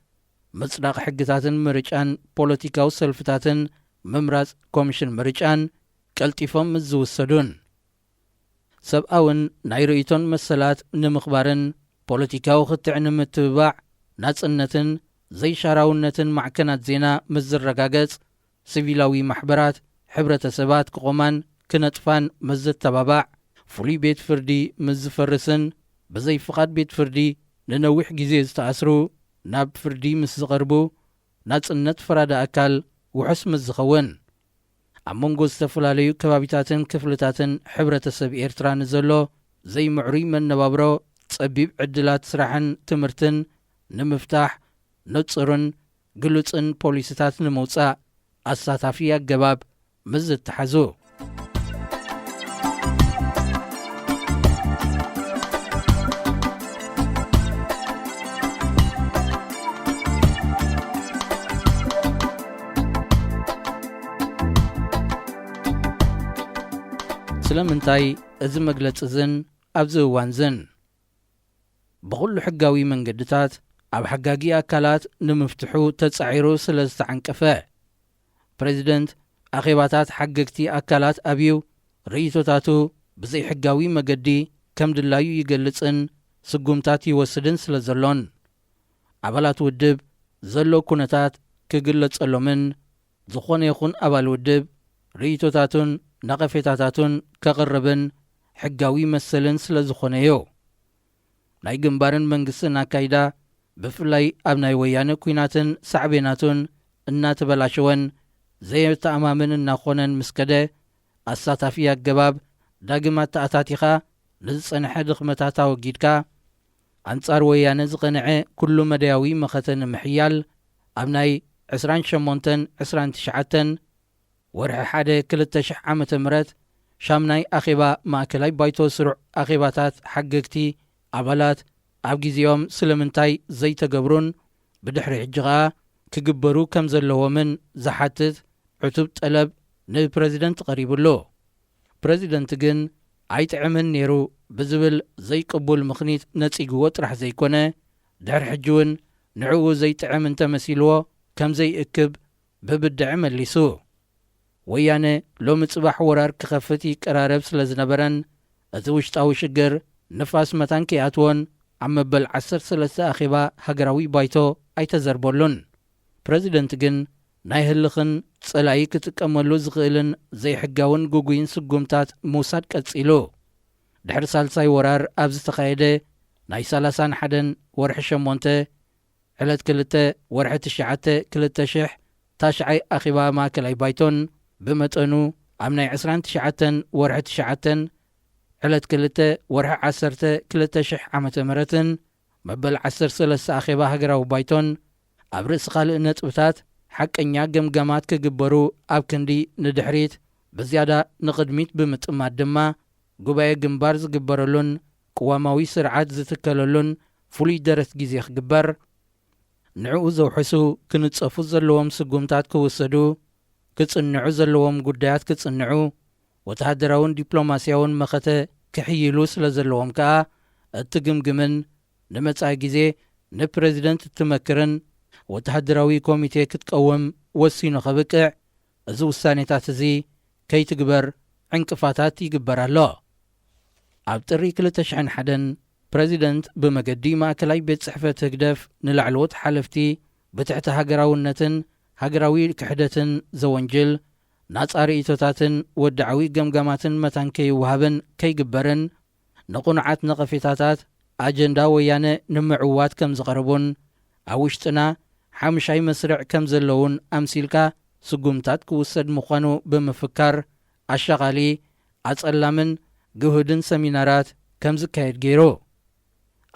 ምጽዳቕ ሕግታትን ምርጫን ፖለቲካዊ ሰልፍታትን ምምራጽ ኮሚሽን ምርጫን ቀልጢፎም ምስ ዝውሰዱን፣ ሰብኣውን ናይ ርእይቶን መሰላት ንምኽባርን ፖለቲካዊ ክትዕ ንምትብባዕ ናጽነትን ዘይሻራውነትን ማዕከናት ዜና ምስ ዝረጋገጽ፣ ሲቪላዊ ማሕበራት ሕብረተሰባት ክቖማን ክነጥፋን ምስ ዝተባባዕ፣ ፍሉይ ቤት ፍርዲ ምስ ዝፈርስን ብዘይ ፍቓድ ቤት ፍርዲ ንነዊሕ ግዜ ዝተኣስሩ ናብ ፍርዲ ምስ ዝቐርቡ፣ ናጽነት ፈራዲ ኣካል ውሑስ ምስ ዝኸውን፣ ኣብ መንጎ ዝተፈላለዩ ከባቢታትን ክፍልታትን ሕብረተሰብ ኤርትራ ንዘሎ ዘይምዕሩይ መነባብሮ፣ ጸቢብ ዕድላት ስራሕን ትምህርትን ንምፍታሕ፣ ንጹርን ግሉጽን ፖሊሲታት ንምውጻእ ኣሳታፊ ኣገባብ ምስ ዝተሓዙ። ስለምንታይ እዚ መግለጺ ዝን ኣብዚ እዋን ዝን ብኹሉ ሕጋዊ መንገድታት ኣብ ሓጋጊ ኣካላት ንምፍትሑ ተጻዒሩ ስለ ዝተዓንቀፈ፣ ፕረዚደንት ኣኼባታት ሓገግቲ ኣካላት ኣብዩ ርእይቶታቱ ብዘይሕጋዊ መገዲ ከም ድላዩ ይገልጽን ስጉምታት ይወስድን ስለ ዘሎን፣ ኣባላት ውድብ ዘሎ ኩነታት ክግለጸሎምን ዝኾነ ይኹን ኣባል ውድብ ርእይቶታቱን ነቐፌታታቱን ከቕርብን ሕጋዊ መሰልን ስለ ዝኾነዮ። ናይ ግንባርን መንግስትን ኣካይዳ፣ ብፍላይ ኣብ ናይ ወያነ ኲናትን ሳዕቤናቱን እናተበላሸወን ዘየተኣማምን እናኾነን ምስ ከደ፣ ኣሳታፊ ኣገባብ ዳግም ኣተኣታቲኻ ንዝጸንሐ ድኽመታት ኣወጊድካ፣ ኣንጻር ወያነ ዝቐንዐ ኩሉ መዳያዊ መኸተ ንምሕያል፣ ኣብ ናይ ዕስራን ሸሞንተን ዕስራን ትሽዓተን ወርሒ ሓደ ክልተ ሽሕ ዓመተ ምህረት ሻምናይ ኣኼባ ማእከላይ ባይቶ ስሩዕ ኣኼባታት ሓገግቲ ኣባላት ኣብ ግዜኦም ስለምንታይ ዘይተገብሩን ብድሕሪ ሕጂ ኸኣ ክግበሩ ከም ዘለዎምን ዝሓትት ዕቱብ ጠለብ ንፕረዚደንት ቀሪቡሉ። ፕረዚደንት ግን ኣይጥዕምን ነይሩ ብዝብል ዘይቅቡል ምኽኒት ነጺግዎ ጥራሕ ዘይኮነ፣ ድሕሪ ሕጂ እውን ንዕኡ ዘይጥዕም እንተመሲልዎ ከም ዘይእክብ ብብድዐ መሊሱ። ወያነ ሎሚ ጽባሕ ወራር ክኸፍት ይቀራረብ ስለ ዝነበረን፣ እቲ ውሽጣዊ ሽግር ንፋስ መታን ከይኣትዎን ኣብ መበል ዓሰርተ ሰለስተ ኣኼባ ሃገራዊ ባይቶ ኣይተዘርበሉን። ፕረዚደንት ግን ናይ ህልኽን ጸላኢ ክጥቀመሉ ዝኽእልን ዘይሕጋውን ግጉይን ስጉምታት ምውሳድ ቀጺሉ። ድሕሪ ሳልሳይ ወራር ኣብ ዝተኻየደ ናይ ሰላሳን ሓደን ወርሒ ሸሞንተ ዕለት ክልተ ወርሒ ትሽዓተ ክልተ ሽሕ ታሽዓይ ኣኼባ ማእከላይ ባይቶን ብመጠኑ ኣብ ናይ ዕስራን ትሽዓተን ወርሒ ትሽዓተን ዕለት ክልተ ወርሒ ዓሰርተ ክልተ ሽሕ ዓመተ ምህረትን መበል ዓሰርተ ሰለስተ ኣኼባ ሃገራዊ ባይቶን ኣብ ርእሲ ካልእ ነጥብታት ሓቀኛ ገምጋማት ክግበሩ ኣብ ክንዲ ንድሕሪት ብዝያዳ ንቕድሚት ብምጥማት ድማ ጉባኤ ግንባር ዝግበረሉን ቅዋማዊ ስርዓት ዝትከለሉን ፍሉይ ደረት ግዜ ክግበር፣ ንዕኡ ዘውሕሱ ክንጸፉ ዘለዎም ስጉምታት ክውሰዱ፣ ክጽንዑ ዘለዎም ጉዳያት ክጽንዑ፣ ወተሃደራውን ዲፕሎማስያውን መኸተ ክሕይሉ ስለ ዘለዎም ከኣ እትግምግምን ንመጻኢ ግዜ ንፕረዚደንት እትመክርን ወተሃደራዊ ኮሚቴ ክትቀውም ወሲኑ ከብቅዕ፣ እዚ ውሳኔታት እዚ ከይትግበር ዕንቅፋታት ይግበር ኣሎ። ኣብ ጥሪ ክልተ ሽሕን ሓደን ፕረዚደንት ብመገዲ ማእከላይ ቤት ጽሕፈት ህግደፍ ንላዕለዎት ሓለፍቲ ብትሕቲ ሃገራውነትን ሃገራዊ ክሕደትን ዘወንጅል ናጻ ርእይቶታትን ወድዓዊ ገምጋማትን መታን ከይወሃብን ከይግበርን ንቕኑዓት ነቐፌታታት ኣጀንዳ ወያነ ንምዕዋት ከም ዝቐረቡን ኣብ ውሽጥና ሓምሻይ መስርዕ ከም ዘለውን ኣምሲልካ ስጉምታት ክውሰድ ምዃኑ ብምፍካር ኣሻቓሊ፣ ኣጸላምን ግሁድን ሰሚናራት ከም ዝካየድ ገይሩ።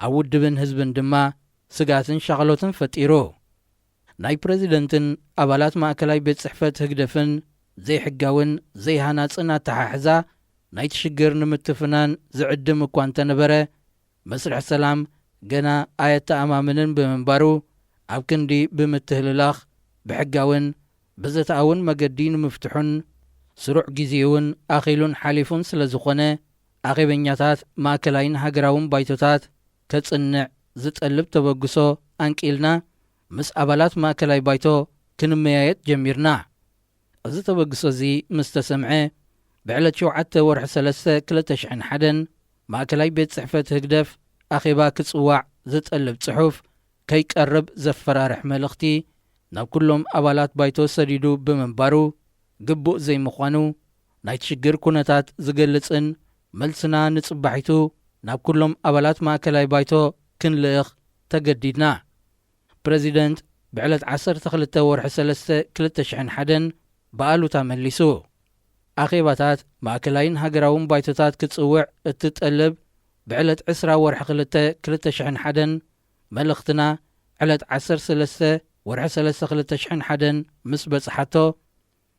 ኣብ ውድብን ህዝብን ድማ ስግኣትን ሻቕሎትን ፈጢሩ። ናይ ፕረዚደንትን ኣባላት ማእከላይ ቤት ጽሕፈት ህግደፍን ዘይሕጋውን ዘይሃናጽን ኣተሓሕዛ ናይቲ ሽግር ንምትፍናን ዝዕድም እኳ እንተነበረ፣ መስርሕ ሰላም ገና ኣየተኣማምንን ብምንባሩ፣ ኣብ ክንዲ ብምትህልላኽ ብሕጋውን ብዘተኣውን መገዲ ንምፍትሑን ስሩዕ ግዜኡን ኣኺሉን ሓሊፉን ስለ ዝኾነ፣ ኣኼበኛታት ማእከላይን ሃገራውን ባይቶታት ከጽንዕ ዝጠልብ ተበግሶ ኣንቂልና ምስ ኣባላት ማእከላይ ባይቶ ክንመያየጥ ጀሚርና። እዚ ተበግሶ እዚ ምስ ተሰምዐ፣ ብዕለት ሸውዓተ ወርሒ ሰለስተ ክልተ ሽሕን ሓደን ማእከላይ ቤት ጽሕፈት ህግደፍ ኣኼባ ክጽዋዕ ዝጠልብ ጽሑፍ ከይቀርብ ዘፈራርሕ መልእኽቲ ናብ ኩሎም ኣባላት ባይቶ ሰዲዱ ብምንባሩ፣ ግቡእ ዘይምዃኑ ናይቲ ሽግር ኩነታት ዝገልጽን መልስና ንጽባሒቱ ናብ ኩሎም ኣባላት ማእከላይ ባይቶ ክንልእኽ ተገዲድና። ፕረዚደንት ብዕለት ዓሰርተ ክልተ ወርሒ ሰለስተ ክልተ ሽሕን ሓደን ብኣሉታ መሊሱ። ኣኼባታት ማእከላይን ሃገራውን ባይቶታት ክጽውዕ እትጠልብ ብዕለት ዕስራ ወርሒ ክልተ ክልተ ሽሕን ሓደን መልእኽትና ዕለት ዓሰርተ ሰለስተ ወርሒ ሰለስተ ክልተ ሽሕን ሓደን ምስ በጽሓቶ፣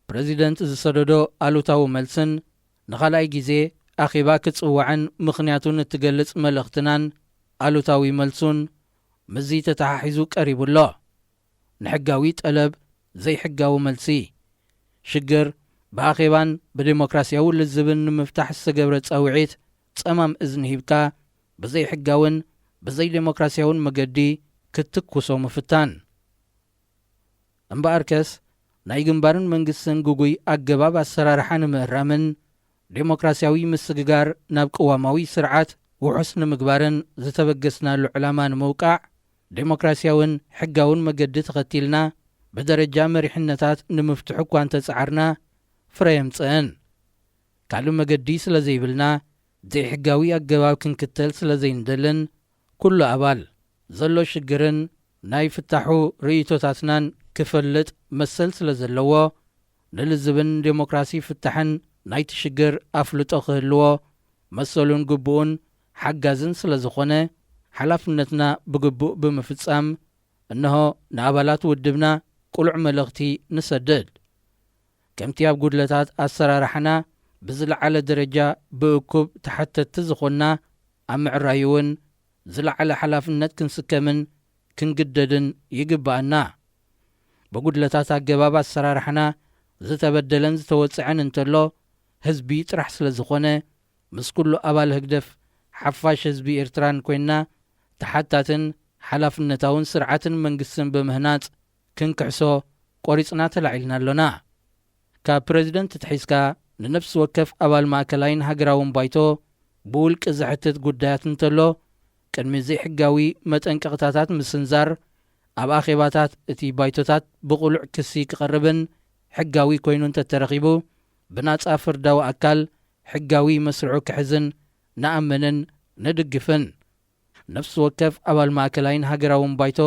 ፕረዚደንት ዝሰደዶ ኣሉታዊ መልስን ንኻልኣይ ግዜ ኣኼባ ክጽዋዕን ምኽንያቱን እትገልጽ መልእኽትናን ኣሉታዊ መልሱን ምስዚ ተተሓሒዙ ቀሪቡ ኣሎ። ንሕጋዊ ጠለብ ዘይሕጋዊ መልሲ። ሽግር ብኣኼባን ብዴሞክራስያዊ ልዝብን ንምፍታሕ ዝተገብረ ጻውዒት ጸማም እዝኒ ሂብካ ብዘይሕጋውን ብዘይዴሞክራስያውን መገዲ ክትትኩሶ ምፍታን። እምበኣርከስ ናይ ግንባርን መንግስትን ግጉይ ኣገባብ ኣሰራርሓ ንምእራምን ዴሞክራስያዊ ምስግጋር ናብ ቅዋማዊ ስርዓት ውሑስ ንምግባርን ዝተበገስናሉ ዕላማ ንምውቃዕ ዴሞክራስያውን ሕጋውን መገዲ ተኸቲልና ብደረጃ መሪሕነታት ንምፍትሑ እኳ እንተጸዓርና ፍረ የምጽእን። ካልእ መገዲ ስለ ዘይብልና ዘይሕጋዊ ኣገባብ ክንክተል ስለ ዘይንደልን ኩሉ ኣባል ዘሎ ሽግርን ናይ ፍታሑ ርእይቶታትናን ክፈልጥ መሰል ስለ ዘለዎ፣ ንልዝብን ዴሞክራሲ ፍታሕን ናይቲ ሽግር ኣፍልጦ ክህልዎ መሰሉን ግቡኡን ሓጋዝን ስለ ዝኾነ፣ ሓላፍነትና ብግቡእ ብምፍጻም፣ እንሆ ንኣባላት ውድብና ቅሉዕ መልእኽቲ ንሰድድ። ከምቲ ኣብ ጉድለታት ኣሰራርሓና ብዝለዓለ ደረጃ ብእኩብ ተሓተትቲ ዝኾንና፣ ኣብ ምዕራዩ እውን ዝለዓለ ሓላፍነት ክንስከምን ክንግደድን ይግብኣና። ብጉድለታት ኣገባብ ኣሰራርሓና ዝተበደለን ዝተወጽዐን እንተሎ፣ ህዝቢ ጥራሕ ስለ ዝኾነ፣ ምስ ኩሉ ኣባል ህግደፍ ሓፋሽ ህዝቢ ኤርትራን ኮይንና፣ ተሓታትን ሓላፍነታውን ስርዓትን መንግስትን ብምህናጽ ክንክሕሶ ቆሪጽና ተላዒልና ኣሎና። ካብ ፕረዚደንት ትሒዝካ ንነፍሲ ወከፍ ኣባል ማእከላይን ሃገራውን ባይቶ ብውልቂ ዘሕትት ጉዳያት እንተሎ፣ ቅድሚ ዘይሕጋዊ መጠንቀቕታታት ምስንዛር፣ ኣብ ኣኼባታት እቲ ባይቶታት ብቕሉዕ ክሲ ክቐርብን ሕጋዊ ኮይኑ እንተተረኺቡ፣ ብናጻ ፍርዳዊ ኣካል ሕጋዊ መስርዑ ክሕዝን ንኣምንን ንድግፍን። ነፍሲ ወከፍ ኣባል ማእከላይን ሃገራውን ባይቶ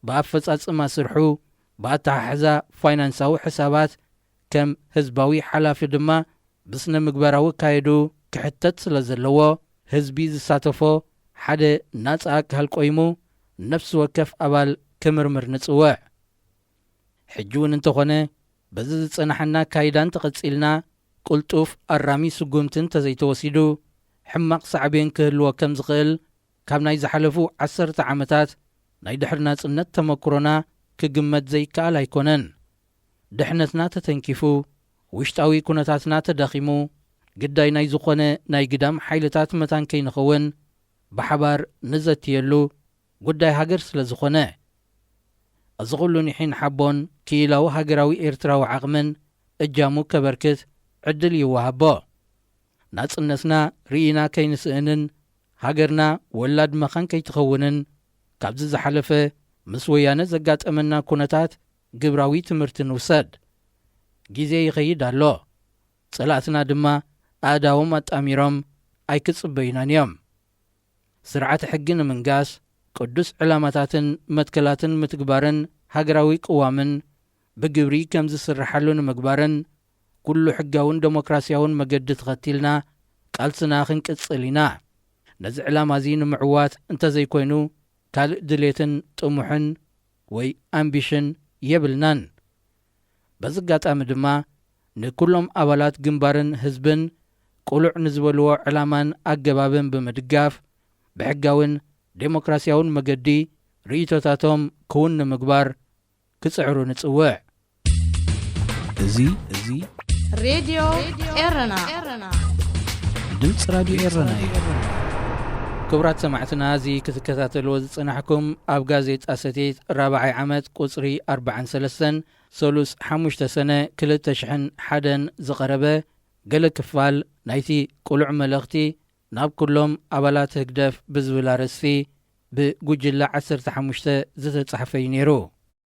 ብኣፈጻጽማ ስርሑ፣ ብኣተሓሕዛ ፋይናንሳዊ ሕሳባት፣ ከም ህዝባዊ ሓላፊ ድማ ብስነ ምግባራዊ ኣካየዱ ክሕተት ስለ ዘለዎ፣ ህዝቢ ዝሳተፎ ሓደ ናጻ ኣካል ቆይሙ ነፍሲ ወከፍ ኣባል ክምርምር ንጽውዕ። ሕጂ እውን እንተኾነ፣ በዚ ዝጸናሓና ኣካይዳ እንተቐጺልና፣ ቅልጡፍ ኣራሚ ስጉምቲ እንተዘይተወሲዱ፣ ሕማቕ ሳዕቤን ክህልዎ ከም ዝኽእል ካብ ናይ ዝሓለፉ ዓሰርተ ዓመታት ናይ ድሕሪ ናጽነት ተመክሮና ክግመት ዘይከኣል ኣይኮነን። ድሕነትና ተተንኪፉ፣ ውሽጣዊ ኩነታትና ተዳኺሙ፣ ግዳይ ናይ ዝኾነ ናይ ግዳም ሓይልታት መታን ከይንኸውን ብሓባር ንዘትየሉ ጉዳይ ሃገር ስለ ዝኾነ፣ እዚ ኩሉ ኒሒን ሓቦን ክኢላዊ ሃገራዊ ኤርትራዊ ዓቕምን እጃሙ ከበርክት ዕድል ይወሃቦ። ናጽነትና ርኢና ከይንስእንን ሃገርና ወላድ መኻን ከይትኸውንን፣ ካብዚ ዝሓለፈ ምስ ወያነ ዘጋጠመና ኩነታት ግብራዊ ትምህርቲ ንውሰድ። ግዜ ይኸይድ ኣሎ። ጸላእትና ድማ ኣእዳዎም ኣጣሚሮም ኣይክጽበዩናን እዮም። ስርዓተ ሕጊ ንምንጋስ፣ ቅዱስ ዕላማታትን መትከላትን ምትግባርን ሃገራዊ ቅዋምን ብግብሪ ከም ዝስርሓሉ ንምግባርን፣ ኩሉ ሕጋውን ደሞክራስያውን መገዲ ተኸቲልና ቃልስና ክንቅጽል ኢና። ነዚ ዕላማ እዚ ንምዕዋት እንተዘይኮይኑ፣ ካልእ ድሌትን ጥሙሕን ወይ ኣምቢሽን የብልናን። በዚ ኣጋጣሚ ድማ ንኩሎም ኣባላት ግንባርን ህዝብን ቅሉዕ ንዝበልዎ ዕላማን ኣገባብን ብምድጋፍ፣ ብሕጋውን ዴሞክራስያውን መገዲ ርእይቶታቶም ክውን ንምግባር ክጽዕሩ ንጽውዕ። እዚ፣ እዚ ሬድዮ ኤረና። ድምፂ ራዲዮ ኤረና እዩ። ክቡራት ሰማዕትና፣ እዚ ክትከታተልዎ ዝጸናሕኩም ኣብ ጋዜጣ ሰቲት ራብዓይ ዓመት ቁጽሪ ኣርባዓን ሰለስተን ሰሉስ ሓሙሽተ ሰነ ክልተ ሽሕን ሓደን ዝቐረበ ገለ ክፋል ናይቲ ቅሉዕ መልእኽቲ ናብ ኩሎም ኣባላት ህግደፍ ብዝብል ኣርእስቲ ብጉጅለ ዓሰርተ ሓሙሽተ ዝተጻሕፈ እዩ ነይሩ።